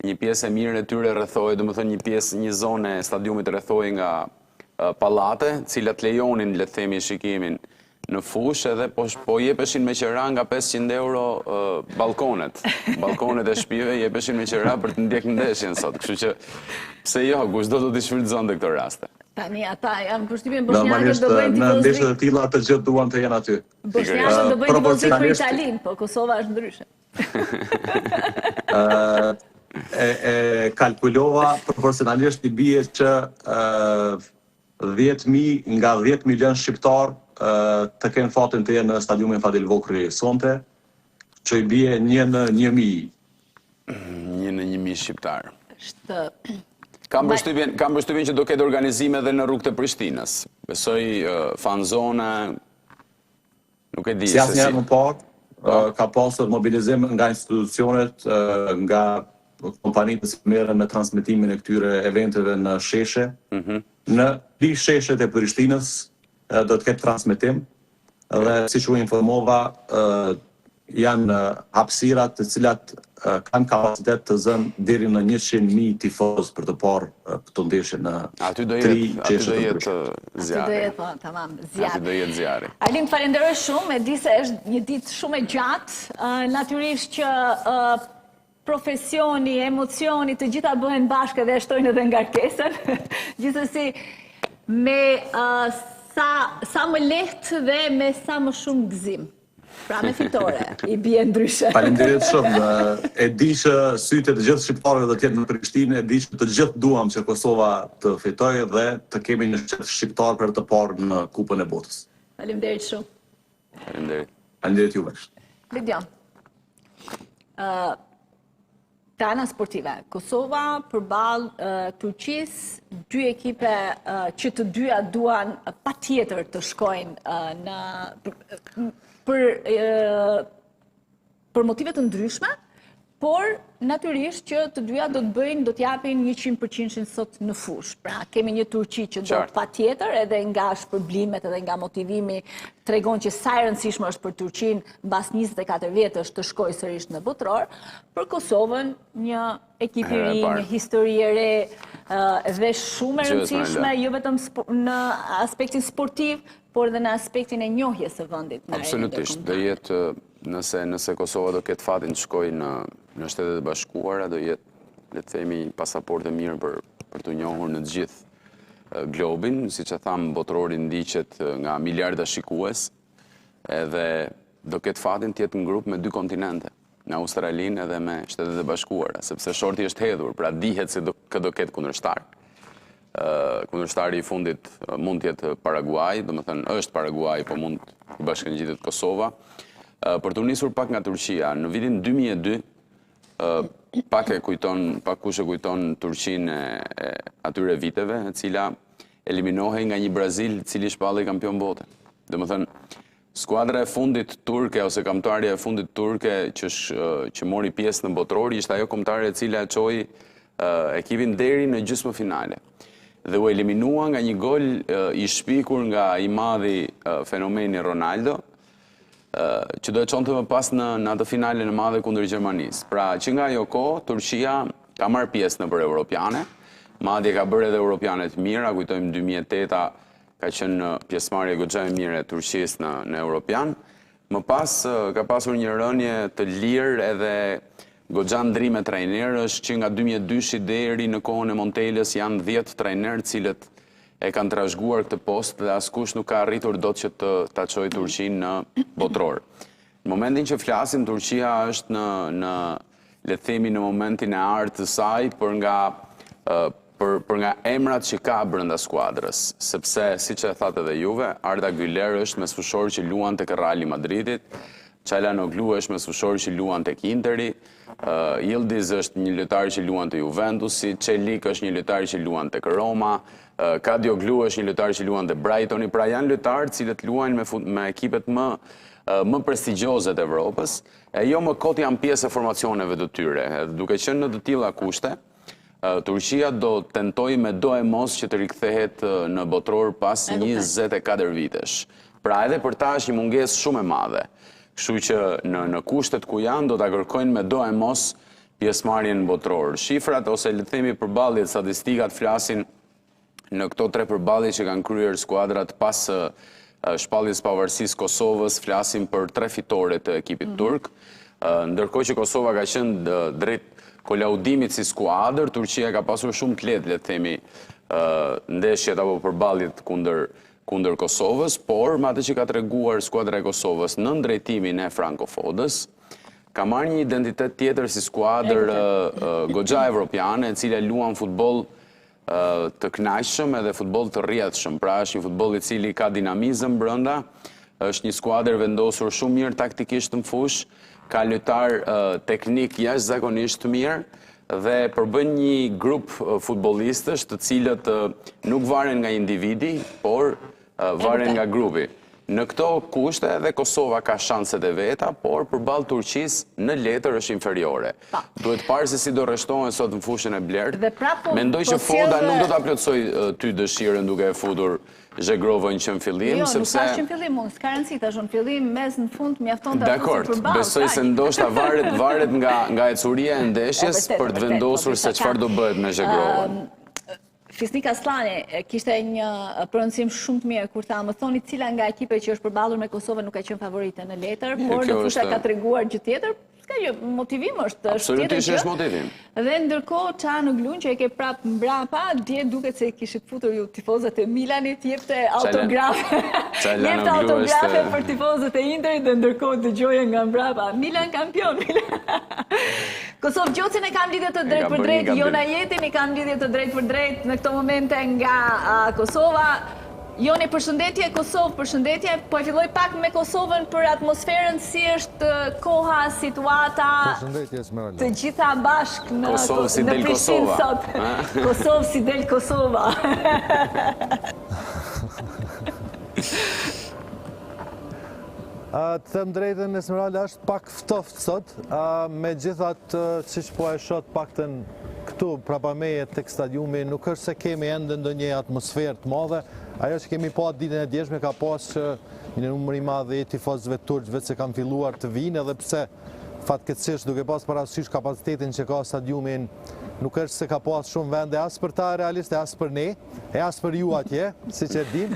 Një pjesë e mirë e tyre rrethohej, domethënë një pjesë, një zonë e stadiumit rrethohej nga pallate, të cilat lejonin, le të themi, shikimin në fushë edhe po, po jepeshin me qera nga 500 euro ballkonet. Ballkonet e shpive jepeshin me qera për të ndjekë ndeshjen sot. Kështu që, pse jo, kushdo do t'i shfrytëzonte këto raste. Tani ata jam përshtypjen bosnjakët do bëjnë tifozëri. Në ndeshje të tilla të gjithë duan të jenë aty. Bosnjakët do bëjnë tifozëri për Italinë, po Kosova është ndryshe. e, e kalkulova proporcionalisht i bie që 10.000 nga 10 milion shqiptar të kenë fatin të jenë në stadiumin Fadil Vokrri sonte, që i bie një në 1.000. Një në 1.000 shqiptar. Është Kam përshtypjen, kam përshtypjen që do ketë organizime edhe në rrugët e Prishtinës. Besoj fan zona, Nuk e di se si. Asnjëherë më parë, po. ka pasur mobilizim nga institucionet, nga kompanitë që merren me transmetimin e këtyre eventeve në sheshe. Mhm. Në tri sheshet e Prishtinës do të ketë transmetim dhe siç u informova janë hapësira të cilat kanë kapacitet të zënë deri në 100.000 tifozë për të parë këto ndeshje në aty do jetë aty do jetë zjarri. Aty do jetë po, tamam, zjarri. Aty do jetë zjarri. Arlind, falenderoj shumë, e di se është një ditë shumë e gjatë, natyrisht që profesioni, emocioni, të gjitha bëhen bashkë dhe e shtojnë edhe ngarkesën. Gjithsesi me sa sa më lehtë dhe me sa më shumë gëzim. Pra me fitore, i bie ndryshe. Faleminderit shumë. E di që sytë e të gjithë shqiptarëve do të jenë në Prishtinë, e di që të gjithë duam që Kosova të fitojë dhe të kemi një shtet shqiptar për të parë në Kupën e Botës. Faleminderit shumë. Faleminderit. Faleminderit juve. Ledion. Ë Te ana sportive, Kosova përballë Turqisë, dy ekipe që të dyja duan patjetër të shkojnë në për për motive të ndryshme, por natyrisht që të dyja do të bëjnë, do të japin 100%-shin sot në fushë. Pra, kemi një Turqi që do patjetër edhe nga shpërblimet edhe nga motivimi tregon që sa e rëndësishme është për Turqinë mbas 24 vjetësh të shkojë sërish në botëror, për Kosovën një ekip i ri, një histori e re dhe shumë e rëndësishme, jo vetëm në aspektin sportiv, por dhe në aspektin e njohjes së vendit. Absolutisht, do jetë nëse nëse Kosova do ketë fatin të shkojë në në Shtetet e Bashkuara, do jetë le të themi një pasaportë e mirë për për t'u njohur në të gjithë globin, siç e thamë, botërori ndiqet nga miliarda shikues, edhe do ketë fatin të jetë në grup me dy kontinente, me Australinë edhe me Shtetet e Bashkuara, sepse shorti është hedhur, pra dihet se do, kë do ketë kundërshtar. Kundërshtari i fundit mund të jetë Paraguaj, domethënë është Paraguaj, po mund të bashkëngjitet Kosova. Për t'u nisur pak nga Turqia, në vitin 2002, pak e kujton, pak kush e kujton Turqinë e atyre viteve, e cila eliminohej nga një Brazil i cili shpallej kampion bote. Domethënë, skuadra e fundit turke ose kombëtarja e fundit turke që që mori pjesë në botëror ishte ajo kombëtare e cila e çoi ekipin deri në gjysmëfinale. Dhe u eliminua nga një gol i shpikur nga i madhi fenomeni Ronaldo, që do e çonte më pas në në atë finalen e madhe kundër Gjermanisë. Pra, që nga ajo kohë, Turqia ka marrë pjesë nëpër europiane, madje ka bërë edhe europiane të mira, kujtojmë 2008-a ka qenë pjesëmarrje goxha e mirë e Turqisë në në Europian. Më pas ka pasur një rënie të lirë edhe goxha ndrime trajnerësh që nga 2002-shi deri në kohën e Montelës janë 10 trajnerë të cilët e kanë trashëguar këtë post dhe askush nuk ka arritur dot që të ta çojë Turqinë në botëror. Në momentin që flasim, Turqia është në në le të themi në momentin e artë të saj për nga për për nga emrat që ka brenda skuadrës, sepse siç e thatë edhe juve, Arda Güler është mesfushor që luan tek Reali i Madridit, Çalhanoglu është mesfushor që luan tek Interi, Yildiz është një lojtar që luan te Juventusi, Çelik është një lojtar që luan tek Roma, Kadioglu është një lojtar që luan te Brightoni, pra janë lojtarë të cilët luajnë me me ekipet më më prestigjioze të Evropës, e jo më kot janë pjesë e formacioneve të tyre. Edhe duke qenë në të tilla kushte, Turqia do tentojë me doemos që të rikthehet në botëror pas 24 vitesh. Pra edhe për ta është një mungesë shumë e madhe. Kështu që në në kushtet ku janë do ta kërkojnë me doemos. pjesëmarrjen në botëror. Shifrat ose le të themi përballjet, statistikat flasin në këto tre përballje që kanë kryer skuadrat pas shpalljes së pavarësisë Kosovës, flasim për tre fitore të ekipit mhm. turk. Ndërkohë që Kosova ka qenë drejt kolaudimit si skuadër, Turqia ka pasur shumë të lehtë, le të themi, ndeshjet apo përballjet kundër kundër Kosovës, por me atë që ka treguar skuadra e Kosovës nën drejtimin e Franco Fodës, ka marrë një identitet tjetër si skuadër goxha evropiane, e cila luan futboll të kënaqshëm edhe futboll të rrjedhshëm. Pra është një futboll i cili ka dinamizëm brenda, është një skuadër e vendosur shumë mirë taktikisht në fushë, ka lojtarë teknikë jashtëzakonisht të mirë dhe përbën një grup futbollistësh të cilët nuk varen nga individi, por varen nga grupi. Në këto kushte edhe Kosova ka shanset e veta, por përballë Turqisë në letër është inferiore. Duhet parë se si do rreshtohen sot në fushën e blertë. Po Mendoj që Foda nuk do ta plotësojë ty dëshirën duke e futur Zhegrovën që në fillim, jo, sepse... Jo, nuk thashë që në fillim, unë, s'ka rëndësi, thashë në fillim, mes, në fund, mjafton ta fusë përballë. Besoj se ndoshta varet, varet nga, nga ecuria e ndeshjes për të vendosur se çfarë do bëhet me Zhegrovën. Fisnik Asllani kishte një prononcim shumë të mirë kur tha, më thoni cila nga ekipet që është përballur me Kosovën nuk ka qenë favorite në letër, por në fushë ka treguar gjë tjetër, s'ka gjë, motivim është, është tjetër gjë. Absolutisht është motivim. Dhe ndërkohë Çalhanoglun që e ke prap mbrapa, dje duket se kishit futur ju tifozët e Milanit, jepte autografe. Jepte autografe për tifozët e Interit dhe ndërkohë dëgjoje nga mbrapa, Milan kampion, Milan. Kosovë Gjocin e kam lidhje të drejtpërdrejtë, Jona Jetin i kam lidhje të drejtpërdrejtë në këto momente nga Kosova. Joni, përshëndetje, Kosovë, përshëndetje. Po e filloj pak me Kosovën për atmosferën, si është koha, situata, Përshëndetje, Esmeralda. të gjitha bashkë në, Kosovë si në del Prishtinë Kosova. sot. Kosovë si del Kosova. Të them drejtën, Esmeralda, është pak ftoft sot, megjithatë, siç po e shoh të paktën këtu prapa meje tek stadiumi, nuk është se kemi ende ndonjë atmosferë të madhe. Ajo që kemi pa ditën e djeshme ka pas që një numër i madh i tifozëve turq veç se kanë filluar të vinë edhe pse fatkeqësisht duke pas parasysh kapacitetin që ka stadiumi, nuk është se ka pas shumë vende as për ta realisht e as për ne. E as për ju atje, siç e dim.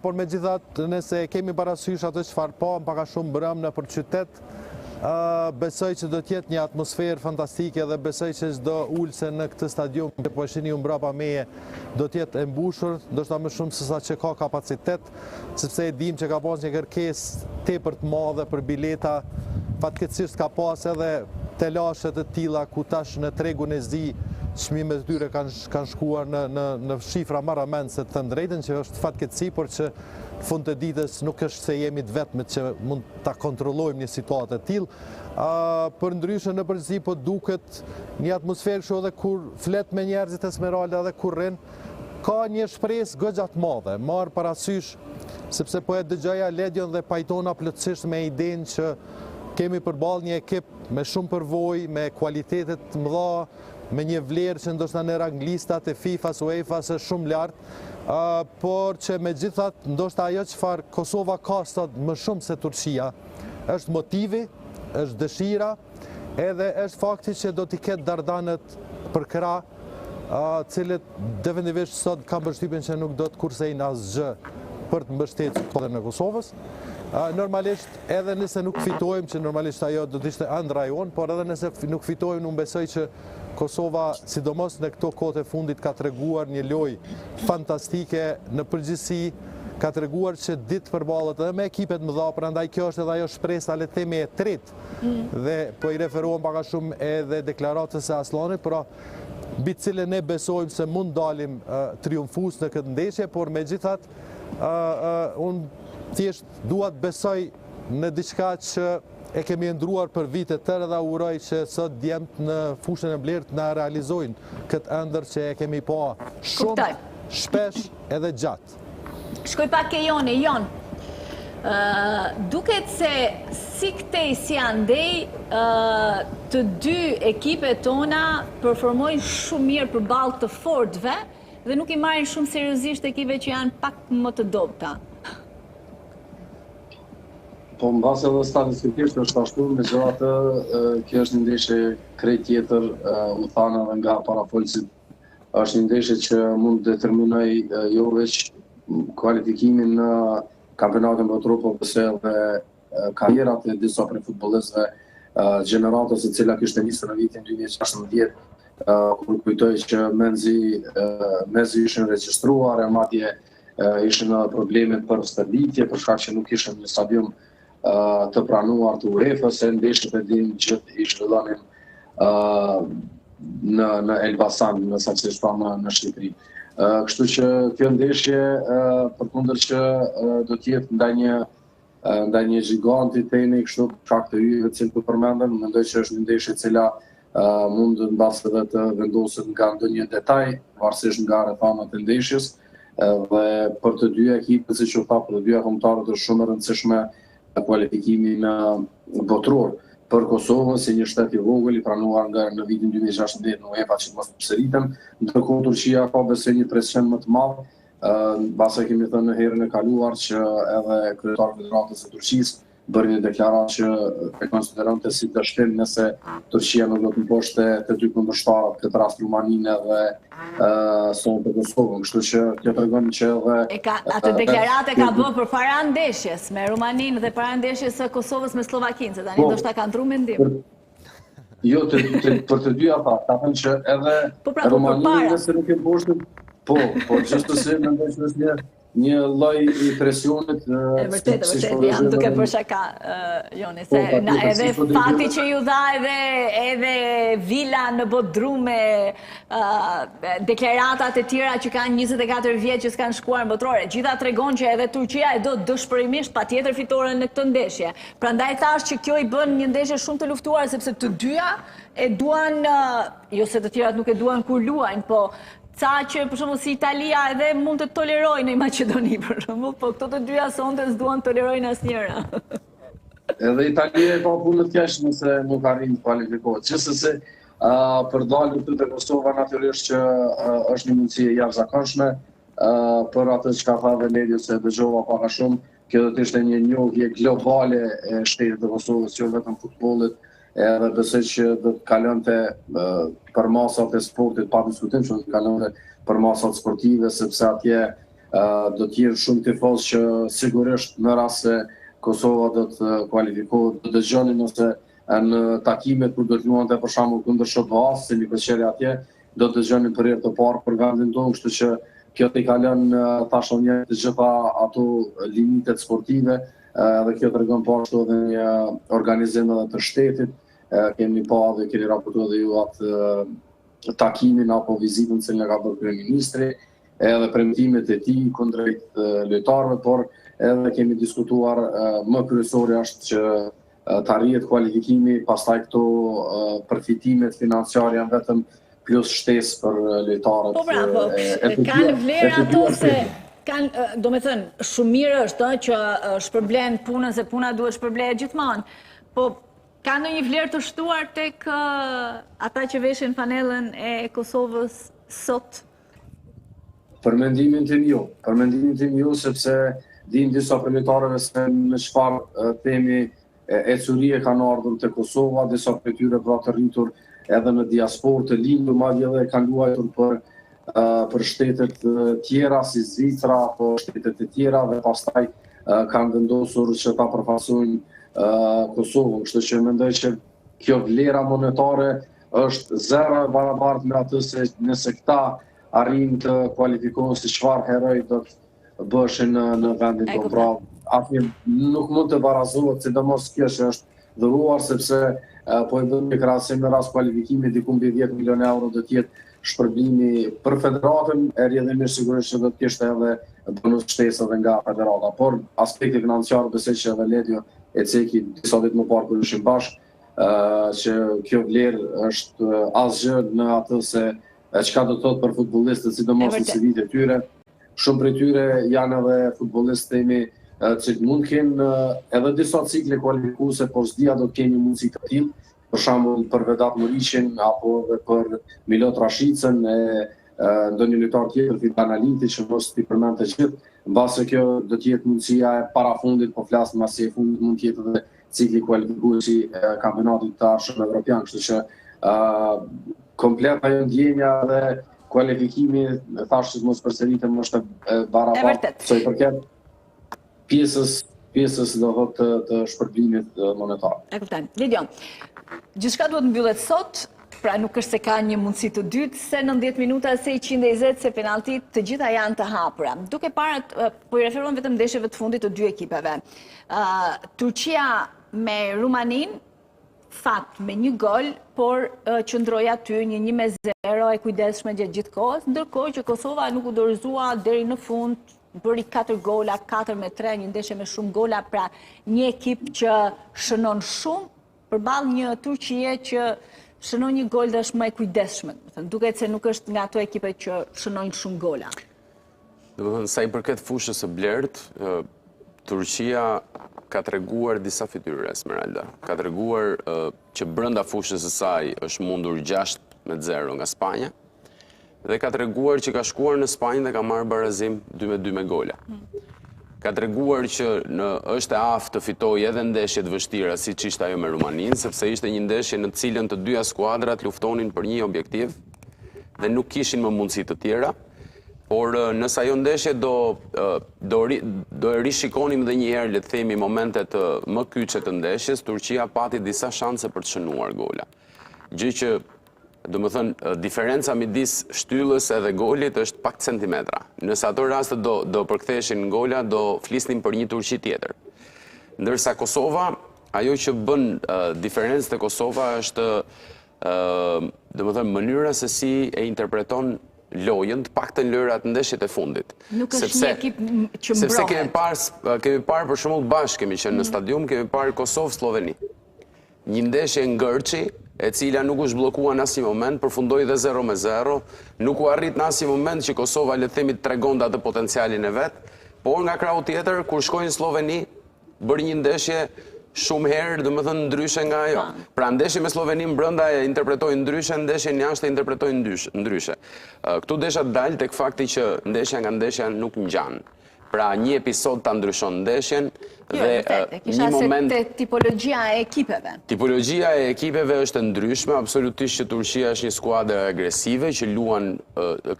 Por megjithatë, nëse kemi parasysh atë çfarë pamë pak a shumë mbrëmë nëpër qytet, besoj që do të jetë një atmosferë fantastike dhe besoj që çdo ulëse në këtë stadium që po e shihni ju mbrapa meje do të jetë e mbushur, ndoshta më shumë se sa që ka kapacitet, sepse e dim që ka pas një kërkesë tepër të madhe për bileta, fatkeqësisht ka pas edhe telashe të tilla ku tash në tregun e zi çmimet e tyre kanë kanë shkuar në në në shifra marramendëse të them drejtën që është fatkeqësi, por që në fund të ditës nuk është se jemi të vetmit që mund ta kontrollojmë një situatë të tillë. Përndryshe në përgjithësi po duket një atmosferë kështu edhe kur flet me njerëzit Esmeralda edhe kur rrin, Ka një shpresë goxha të madhe, marrë parasysh, sepse po e dëgjoja Ledion dhe pajtona plotësisht me idenë që kemi përballë një ekip me shumë përvojë, me kualitete të mëdha, me një vlerë që ndoshta në ranglistat e FIFA-s, UEFA-s është shumë lart, por që megjithatë ndoshta ajo çfarë Kosova ka sot më shumë se Turqia, është motivi, është dëshira, edhe është fakti që do t'i ketë Dardanët përkrah, të cilët definitivisht sot kam përshtypjen që nuk do të kursejnë asgjë për të mbështetur skuadrën e Kosovës. Normalisht edhe nëse nuk fitojmë, që normalisht ajo do të ishte ëndrra jonë, por edhe nëse nuk fitojmë, unë besoj që Kosova, sidomos në këto kohët e fundit, ka treguar një lojë fantastike në përgjithësi, ka treguar që di të përballet edhe me ekipet e mëdha, prandaj kjo është edhe ajo shpresa, le të themi, e tretë Dhe po i referohem pak a shumë edhe deklaratës së Asllanit, pra mbi të cilën ne besojmë se mund dalim triumfues në këtë ndeshje, por megjithatë unë thjesht dua të besoj në diçka që e kemi ëndërruar për vite të tëra dhe uroj që sot djemtë në fushën e blertë na realizojnë këtë ëndërr që e kemi pa shumë shpesh edhe gjatë. Shkoj pak ke Joni, Jon. Duket se si këtej si andej të dy ekipet tona performojnë shumë mirë përballë të fortëve dhe nuk i marrin shumë seriozisht ekipe që janë pak më të dobëta. Po mbase edhe statistikisht është ashtu, megjithatë kjo është një ndeshje krejt tjetër, u thanë edhe nga parafolësit, është një ndeshje që mund të determinojë jo veç kualifikimin në kampionatin botëror, po besoj edhe karrierat e disa prej futbollistëve, gjeneratës e cila kishte nisur në vitin 2016, kur kujtoj që mezi mezi ishin regjistruar e madje ishin edhe problemet për stërvitje, për shkak që nuk ishim një stadium të pranuar të UEFA-s, e ndeshjet e dimë gjithë i zhvillonim në në Elbasan, në saktësisht pra në në Shqipëri. Kështu që kjo ndeshje përkundër që do të jetë ndaj një ndaj një gjiganti themi kështu për shkak të yjeve të cilët u përmendën, mendoj që është një ndeshje e cila mund mbase edhe të vendoset nga ndonjë detaj, varësisht nga rrethanat e ndeshjes, dhe për të dyja ekipet, siç u tha, për të dyja kombëtaret është shumë e rëndësishme kualifikimi në botëror. Për Kosovën si një shtet i vogël i pranuar nga në vitin 2016 në UEFA që të mos përsëritem, ndërkohë Turqia ka besoj një presion më të madh Mbase kemi thënë në herën e kaluar që edhe kryetari i Federatës së Turqisë bëri një deklaratë që e konsideronte si dështim nëse Turqia nuk do të mposhte të dy kundërshtarët, këtë rast Rumaninë edhe sonte Kosovën. Kështu që kjo tregon që edhe E ka atë deklaratë e ka bë përpara ndeshjes me Rumaninë dhe para ndeshjes së Kosovës me Sllovakinë, se tani po, ndoshta ka ndrru mendim. Jo, të, të, për të dyja tha, ka thënë që edhe po pra, po Rumaninë nëse nuk e mposhtim, po, po gjithsesi mendoj që është një një lloj i presionit e vërtetë, e vërtetë, jam duke bërë shaka Joni, se po, na, edhe po fati që ju dha edhe edhe vila në Bodrum e deklaratat e tjera që kanë 24 vjet që s'kanë shkuar në botërore, gjitha tregon që edhe Turqia e do dëshpërimisht patjetër fitoren në këtë ndeshje. Prandaj thashë që kjo i bën një ndeshje shumë të luftuar sepse të dyja e duan, jo se të tjerat nuk e duan kur luajnë, po ca që për shembull si Italia edhe mund të tolerojnë në Maqedoni për shembull, po këto të dyja sonte s'duan të tolerojnë asnjëra. Edhe Italia e ka punët keq nëse nuk arrin të kualifikohet. Gjithsesi, uh, për dalë këtu te Kosova natyrisht që uh, është një mundësi e jashtëzakonshme uh, për atë çka tha dhe Ledio se dëgjova pak a shumë, Kjo do të ishte një njohje globale e shtetit të Kosovës, jo vetëm futbollit, edhe besoj që do të kalonte përmasat e sportit, pa diskutim që do të kalonte përmasat sportive, sepse atje do të jenë shumë tifozë që sigurisht në rast se Kosova do të kualifikohet, do të dëgjonin ose në takimet kur do të luante për shembull kundër SHBA-s, si nikoqiri atje, do të dëgjonin për herë të parë për vendin tonë, kështu që kjo tejkalon tash një të gjitha ato limitet sportive, edhe kjo tregon po ashtu edhe një organizim edhe të shtetit, kemi pa dhe keni raportuar edhe ju atë takimin apo vizitën të cilën e ka bërë kryeministri, edhe premtimet e tij kundrejt lojtarëve, por edhe kemi diskutuar më kryesori është që të arrihet kualifikimi, pastaj këto përfitimet financiare janë vetëm plus shtesë për lojtarët. Po pra, po, kanë vlerë ato se kanë, domethënë, shumë mirë është që shpërblen punën, se puna duhet shpërblehet gjithmonë. Po, ka ndonjë vlerë të shtuar tek ata që veshin fanellën e Kosovës sot? Për mendimin tim jo, për mendimin tim jo, sepse dim disa prej lojtarëve se me çfarë themi ecurie kanë ardhur te Kosova, disa prej tyre pra të rritur edhe në diasporë të lindur, madje edhe kanë luajtur për për shtetet tjera si Zvicra apo shtetet e tjera dhe pastaj kanë vendosur që ta përfaqësojnë Kosovën, kështu që mendoj që kjo vlera monetare është zero e barabartë me atë se nëse këta arrijnë të kualifikohen si çfarë heroj do të bëheshin në, në vendin tonë. Pra, asnjë nuk mund të barazohet, sidomos kjo që është dhuruar, sepse po e bëjmë një krahasim në rast kualifikimi diku mbi 10 milion euro do të jetë shpërblimi për federatën, e rrjedhimisht sigurisht që do të kishte edhe bonus shtesë edhe nga federata. Por aspekti financiar besoj që edhe Ledio e ceki disa ditë më parë kur ishim bashkë, që kjo vlerë është asgjë në atë se çka do të thotë për futbollistët, sidomos në CV-të e tyre. Shumë prej tyre janë edhe futbollistë themi që mund të kenë edhe disa cikle kualifikuese, por s'di a do të kenë një mundësi të tillë, për shembull për Vedat Muriqin apo edhe për Milot Rashicën e ndonjë lojtar tjetër Fidan Aliti që mos t'i përmend të gjithë. Mbase kjo do të jetë mundësia e parafundit, po flas mbasi e fundit mund të jetë edhe cikli kualifikues i kampionatit të ardhshëm evropian, kështu që ë komplet ajo ndjenja dhe kualifikimi, e thashë që të mos përsëritem, është e barabartë. Sa i përket pjesës pjesës do thotë të, të shpërblimit monetar. E kuptoj. Ledion, gjithçka duhet mbyllet sot, pra nuk është se ka një mundësi të dytë, se 90 minuta, se 120, se penalti, të gjitha janë të hapura. Duke parë, po i referohem vetëm ndeshjeve të fundit të dy ekipeve. Turqia me Rumaninë, fat me një gol, por qëndroi aty një 1-0 e kujdesshme gjatë gjithë kohës, ndërkohë që Kosova nuk u dorëzua deri në fund, bëri 4 gola, 4 me 3, një ndeshje me shumë gola, pra një ekip që shënon shumë, përballë një Turqie që shënon një gol dhe është më e kujdesshme, domethënë, duket se nuk është nga ato ekipe që shënojnë shumë gola. Domethënë, sa i përket fushës së blertë, Turqia ka treguar disa fytyra, Esmeralda. Ka treguar që brenda fushës së saj është mundur 6 me 0 nga Spanja, dhe ka treguar që ka shkuar në Spanjë dhe ka marrë barazim 2 me 2 me gola. Ka treguar që në, është e aftë të fitojë edhe ndeshje të vështira, siç ishte ajo me Rumaninë, sepse ishte një ndeshje në të cilën të dyja skuadrat luftonin për një objektiv dhe nuk kishin më mundësi të tjera. Por nëse ajo ndeshje do do do e rishikonim edhe një herë, le të themi, momentet më kyçe të ndeshjes, Turqia pati disa shanse për të shënuar gola. Gjë që, domethënë, diferenca midis shtyllës edhe golit është pak centimetra. Nëse ato raste do do përktheheshin në gola, do flisnim për një Turqi tjetër. Ndërsa Kosova, ajo që bën diferencë te Kosova është domethënë mënyra se si e interpreton lojën, të paktën lojërat ndeshjet e fundit. Nuk është një ekip që mbrohet. Sepse kemi parë, kemi parë për shembull bashkë kemi qenë në mm. stadium, kemi parë Kosovë Slloveni. Një ndeshje ngërçi, e cila nuk u zhbllokua në asnjë moment, përfundoi dhe 0 me 0, nuk u arrit në asnjë moment që Kosova le të themi të tregonte atë potencialin e vet, por nga krahu tjetër kur shkoi në Slloveni, bëri një ndeshje shumë herë, domethënë ndryshe nga ajo. Pra ndeshjen me Slloveninë brenda e interpretoi ndryshe, ndeshjen jashtë e interpretoi ndryshe. Këtu desha të dal tek fakti që ndeshja nga ndeshja nuk ngjan. Pra një episod ta ndryshon ndeshjen jo, dhe një moment te tipologjia e ekipeve. Tipologjia e ekipeve është e ndryshme, absolutisht që Turqia është një skuadër agresive që luan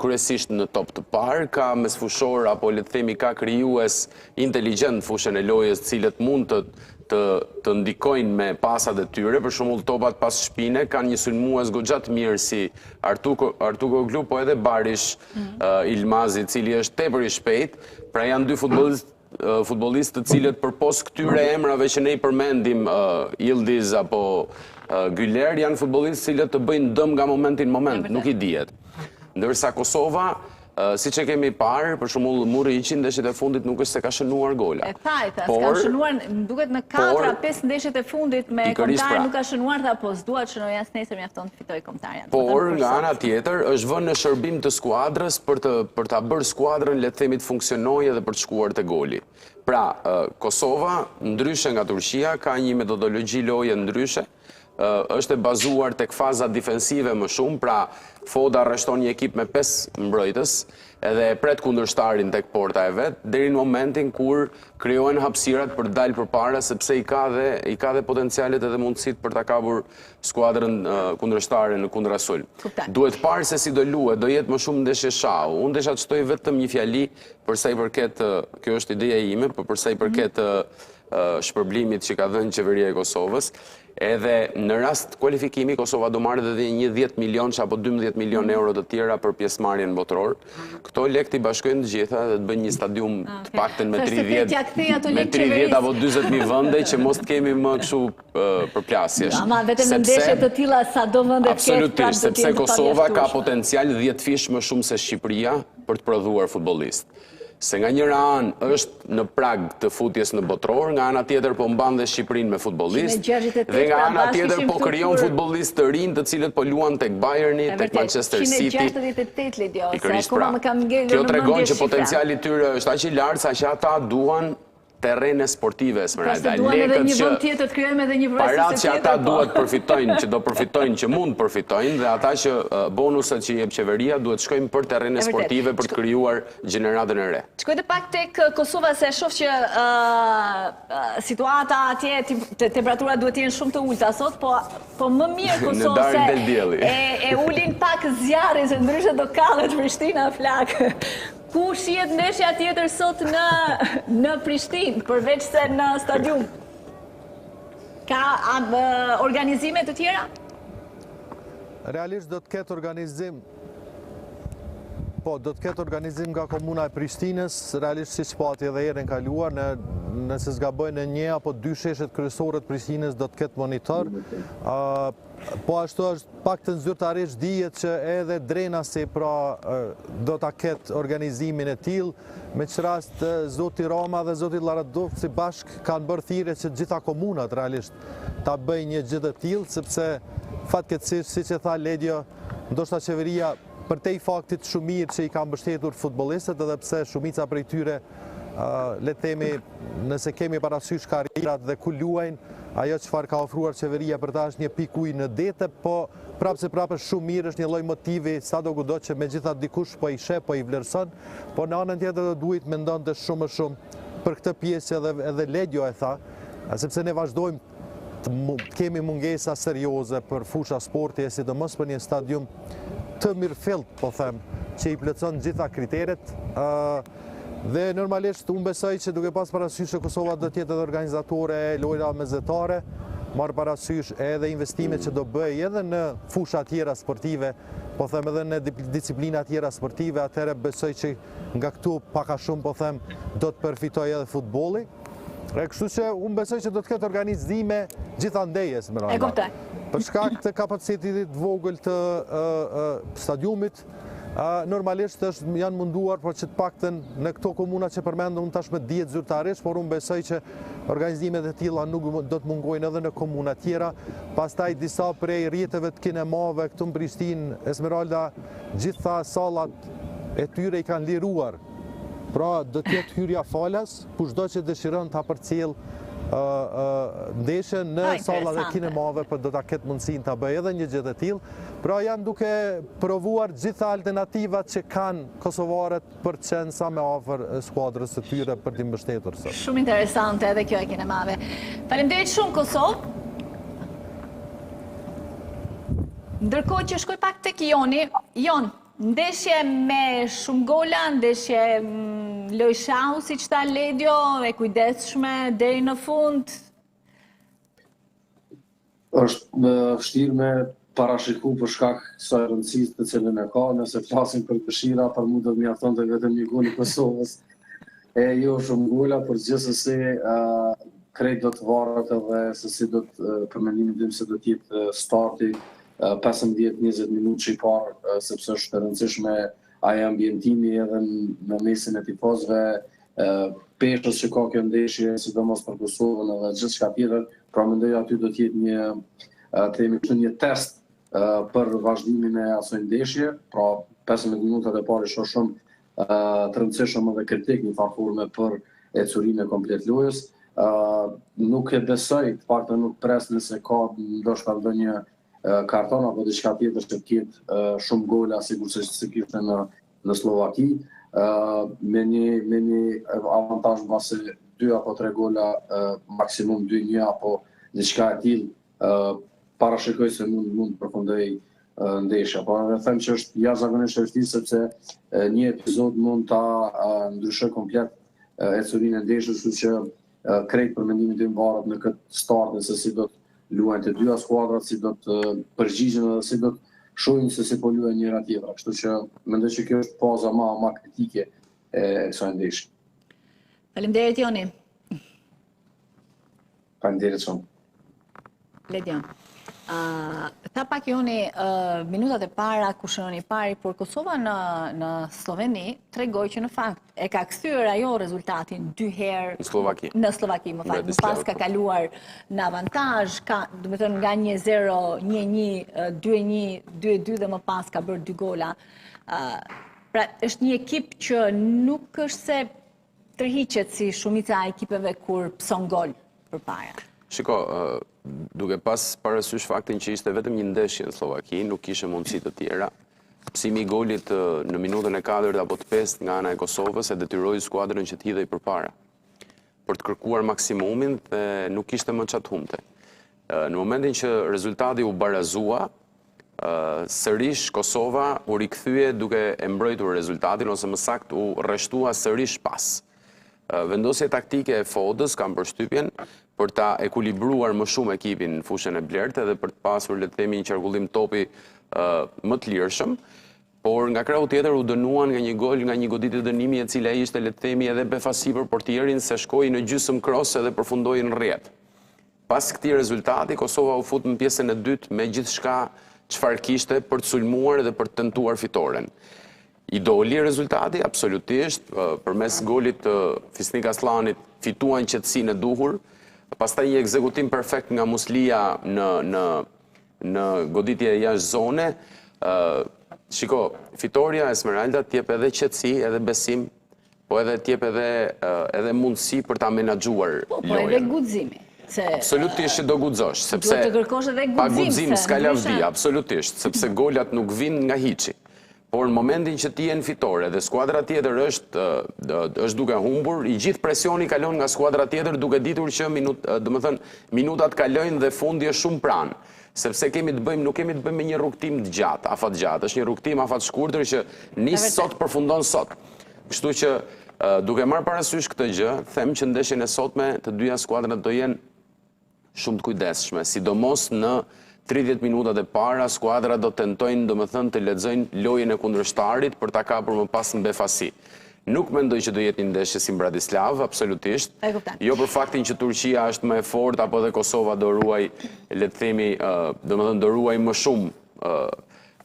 kryesisht në top të parë, ka mesfushor apo le të themi ka krijues inteligjent në fushën e lojës të cilët mund të të të ndikojnë me pasat e tyre, për shembull topat pas shpine kanë një sulmues goxha të mirë si Artuko Artukoglu, po edhe Barish mm -hmm. Ilmaz i cili është tepër i shpejtë, pra janë dy futbollistë futbollistë të cilët përpos këtyre emrave që ne i përmendim uh, Yildiz apo uh, Güler janë futbollistë të cilët të bëjnë dëm nga momenti në moment, nuk i dihet. Ndërsa Kosova Siç e kemi parë, për shembull Muriqi ndeshjet e fundit nuk është se ka shënuar gola. E tha, e tha, s'ka shënuar, më duket në 4 a 5 ndeshjet e fundit me kombëtaren pra. nuk ka shënuar, tha, po s'dua të shënoj as nesër, mjafton të fitojë kombëtarja. Por nga ana tjetër është vënë në shërbim të skuadrës për të për ta bërë skuadrën le të themi të funksionojë edhe për të shkuar te goli. Pra, Kosova ndryshe nga Turqia ka një metodologji loje ndryshe, është e bazuar tek faza difensive më shumë, pra Foda rreshton një ekip me 5 mbrojtës edhe e pret kundërshtarin tek porta e vet deri në momentin kur krijohen hapësirat për të dalë përpara sepse i ka dhe i ka dhe potencialet edhe mundësitë për ta kapur skuadrën kundërshtare në kundrasulm. Duhet parë se si do luhet, do jetë më shumë ndeshje shahu. Unë desha të shtoj vetëm një fjali për sa i përket, kjo është ideja ime, por për sa i përket shpërblimit që ka dhënë qeveria e Kosovës, edhe në rast kualifikimi Kosova do marrë edhe një 10 milion apo 12 milion mm. euro të tjera për pjesëmarrjen në botëror. Këto lekë t'i bashkojnë të gjitha dhe të bëjnë një stadium ah, të paktën me 30 me 30 apo 40 mijë vende që mos të kemi më kështu përplasjesh. Ama vetëm në ndeshje të tilla sa do vende të ketë Absolutisht, sepse Kosova ka potencial 10 fish më shumë se Shqipëria për të prodhuar futbollistë. Se nga njëra anë është në prag të futjes në botëror, nga ana tjetër po mban dhe Shqipërinë me futbollistë, dhe nga ana tjetër po krijon futbollistë të rinj të cilët po luan tek Bayerni, tek Manchester City. 168 Lidio, se akoma pra. më kam ngelur në mendje Kjo tregon që potenciali i tyre është aq i lartë sa që ata duan. terrene sportive Esmeralda. Pra duan edhe një vend tjetër të krijojmë edhe një Paratë që ata po. duhet përfitojnë, që do përfitojnë, që mund përfitojnë dhe ata që bonuset që jep qeveria duhet shkojnë për terrene sportive për të krijuar gjeneratën e re. Shkoj edhe pak tek Kosova se shoh që situata atje temperaturat duhet të jenë shumë të ulëta sot, po po më mirë Kosovë se e, e ulin pak zjarrin se ndryshe do kallet Prishtina flakë. Ku shihet ndeshja tjetër sot në në Prishtinë, përveç se në stadium? Ka organizime të tjera? Realisht do të ketë organizim Po, do të ketë organizim nga komuna e Prishtinës, realisht siç pati edhe herën e kaluar, në, nëse s'gaboj në një apo dy sheshet kryesore të Prishtinës do të ketë monitor. Po ashtu është paktën zyrtarisht dihet që edhe Drenasi pra do ta ketë organizimin e tillë, me ç'rast zoti Rama dhe zoti Lladrovci bashkë kanë bërë thirrje që të gjitha komunat realisht ta bëjnë një gjë të tillë, sepse fatkeqësisht siç e tha Ledio, ndoshta qeveria përtej faktit shumë mirë që i ka mbështetur futbollistët edhe pse shumica prej tyre le të themi nëse kemi parasysh karrierat dhe ku luajnë, ajo çfarë ka ofruar qeveria për ta është një pikë ujë në det, po prapë se prapë është shumë mirë, është një lloj motivi sado kudo që megjithatë dikush po i sheh, po i vlerëson, po në anën tjetër do duhej të mendonte shumë më shumë për këtë pjesë edhe edhe Ledio e tha, sepse ne vazhdojmë të kemi mungesa serioze për fusha sporti e sidomos për një stadium të mirëfilltë, po them, që i plotëson gjitha kriteret. Dhe normalisht unë besoj që duke pas parasysh që Kosova do të jetë edhe organizatore e lojrave mesdhetare, marrë parasysh edhe investimet që do bëjë edhe në fusha tjera sportive, po them edhe në disiplina tjera sportive, atëherë besoj që nga këtu pak a shumë po them do të përfitojë edhe futbolli. E kështu që unë besoj që do të ketë organizime gjithandej Esmeralda. E kuptoj. Për shkak të kapacitetit të vogël të stadiumit, normalisht është janë munduar, por që të paktën në këto komuna që përmendëm tashmë dihet zyrtarisht, por unë besoj që organizimet e tilla nuk do të mungojnë edhe në komuna tjera. Pastaj disa prej rrjeteve të kinemave këtu në Prishtinë, Esmeralda, gjitha sallat e tyre i kanë liruar. Pra, do të jetë hyrja falas, kushdo që dëshiron ta përcjellë ndeshjen në sallat e kinemave, po do ta ketë mundësinë ta bëjë edhe një gjë të tillë. Pra janë duke provuar gjitha alternativat që kanë kosovarët për të qenë sa më afër skuadrës së tyre për t'i mbështetur sot. Shumë interesante edhe kjo e kinemave. Faleminderit shumë Kosovë. Ndërkohë që shkoj pak tek Joni, Jon, Ndeshje me shumë gola, ndeshje mm, lojë shahu, siç tha Ledio, e kujdesshme deri në fund. Është më vështirë me parashiku për shkak kësaj rëndësisë të cilën e ka, nëse flasim për dëshira, për mu do të mjaftonte vetëm një gol i Kosovës, e jo shumë gola, por gjithsesi uh, krejt do të varet edhe se si do të, për mendimin tim se do të jetë starti 15-20 minutëshi i parë, sepse është e rëndësishme ai ambientimi edhe në mesin e tifozëve, peshës që ka kjo ndeshje, sidomos për Kosovën edhe gjithçka tjetër, pra mendoj aty do të jetë një të themi kështu një test për vazhdimin e asaj ndeshje, pra 15 minutat e parë shoh shumë të rëndësishëm edhe kritik në farë forme për ecurinë e komplet lojës. Nuk e besoj, të paktën nuk pres nëse ka ndoshta ndonjë karton apo diçka tjetër që të ketë shumë gola sikurse se kishte në në Sllovaki, me një me një avantazh mbase 2 apo 3 gola maksimum 2-1 apo diçka e tillë, parashikoj se mund mund të përfundojë ndeshja. Por edhe them që është jashtëzakonisht e vështirë sepse një epizod mund ta ndryshojë komplet ecurinë e ndeshjes, kështu që krejt për mendimin tim varet në këtë start se si do të luajnë të dyja skuadrat, si do të përgjigjen dhe si do të shohin se si po luajnë njëra tjetra. Kështu që mendoj që kjo është faza ma ma kritike e kësaj ndeshje. Faleminderit Joni. Faleminderit shumë. Ledion. Uh, tha pak Joni, uh, minutat e para ku shënon i pari, por Kosova në, në Slloveni tregoi që në fakt e ka kthyer ajo rezultatin dy herë në Sllovaki. Në Sllovaki, më fal, më pas ka kaluar në avantazh, ka, domethënë nga 1-0, 1-1, 2-1, 2-2 dhe më pas ka bërë dy gola. Uh, pra, është një ekip që nuk është se. tërhiqet si shumica e ekipeve kur pëson gol përpara? Shiko, duke pas parasysh faktin që ishte vetëm një ndeshje në Sllovaki, nuk kishe mundësi të tjera. Pësimi i golit në minutën e katërt apo të pestë nga ana e Kosovës e detyroi skuadrën që të hidhej përpara për të kërkuar maksimumin dhe nuk kishte më ça të humbte. Në momentin që rezultati u barazua, sërish Kosova u rikthye duke e mbrojtur rezultatin ose më saktë u rreshtua sërish pas. Vendosje taktike e Fodës, kam përshtypjen, për ta ekuilibruar më shumë ekipin në fushën e blertë edhe për të pasur, le të themi, një qarkullim topi më të lirshëm, por nga krahu tjetër u dënuan nga një gol, nga një goditje dënimi e cila ishte, le të themi, edhe befasi për portierin se shkoi në gjysmë kros edhe përfundoi në rrjetë. Pas këtij rezultati, Kosova u fut në pjesën e dytë me gjithçka çfarë kishte për të sulmuar dhe për të tentuar fitoren. I doli rezultati, absolutisht, përmes golit të Fisnik Asllanit fituan qetësinë e duhur, pastaj një ekzekutim perfekt nga Muslija në në në goditje jashtë zone. Shiko, fitorja Esmeralda të jep edhe qetësi, edhe besim, Po edhe të jep edhe edhe mundësi për ta menaxhuar po, po, lojën. Po edhe guximi. Se, absolutisht që do guxosh, sepse duhet të kërkosh edhe guxim. Pa guxim s'ka lavdi, absolutisht, sepse golat nuk vijnë nga hiçi. Por në momentin që ti je në fitore dhe skuadra tjetër është është duke humbur, i gjithë presioni kalon nga skuadra tjetër duke ditur që minut, domethënë minutat kalojnë dhe fundi është shumë pranë. Sepse kemi të bëjmë, nuk kemi të bëjmë me një rrugëtim të gjatë, afatgjatë, është një rrugëtim afatshkurtër që nis sot përfundon sot. Kështu që duke marrë parasysh këtë gjë, them që ndeshjen e sotme të dyja skuadrat do jenë shumë të kujdesshme, sidomos në 30 minutat e para skuadrat do tentojnë, domethënë, të lexojnë lojën e kundërshtarit për ta kapur më pas në befasi. Nuk mendoj që do jetë një ndeshje si në Bratislavë, absolutisht. Jo për faktin që Turqia është më e fortë apo edhe Kosova do ruaj, le të themi, domethënë do ruaj më shumë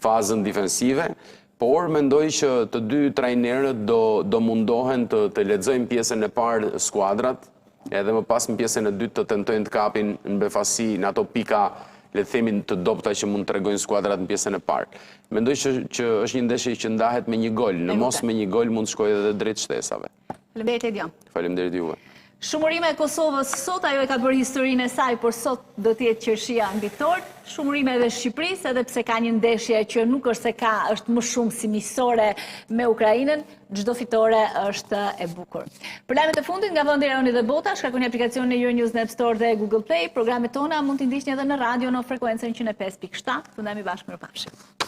fazën difensive, por mendoj që të dy trajnerët do do mundohen të të lexojnë pjesën e parë skuadrat, edhe më pas në pjesën e dytë të tentojnë të kapin në befasi në ato pika le të themi të dobëta që mund të tregojnë skuadrat në pjesën e parë. Mendoj që që është një ndeshje që ndahet me një gol, në mos me një gol mund të shkojë edhe drejt shtesave. Faleminderit Edion. Faleminderit juve. Shumë urime Kosovës sot, ajo e ka bërë historinë e saj, por sot do të jetë qershia mbi tortë. Shumë urime edhe Shqipërisë, edhe pse ka një ndeshje që nuk është se ka, është më shumë si miqësore me Ukrainën, çdo fitore është e bukur. Për lajmet e fundit nga vendi, rajoni dhe bota, shkarkoni aplikacionin e Euronews në App Store dhe Google Play. Programet tona mund t'i ndiqni edhe në radio në frekuencën 105.7. Të ndahemi bashkë, mirupafshim.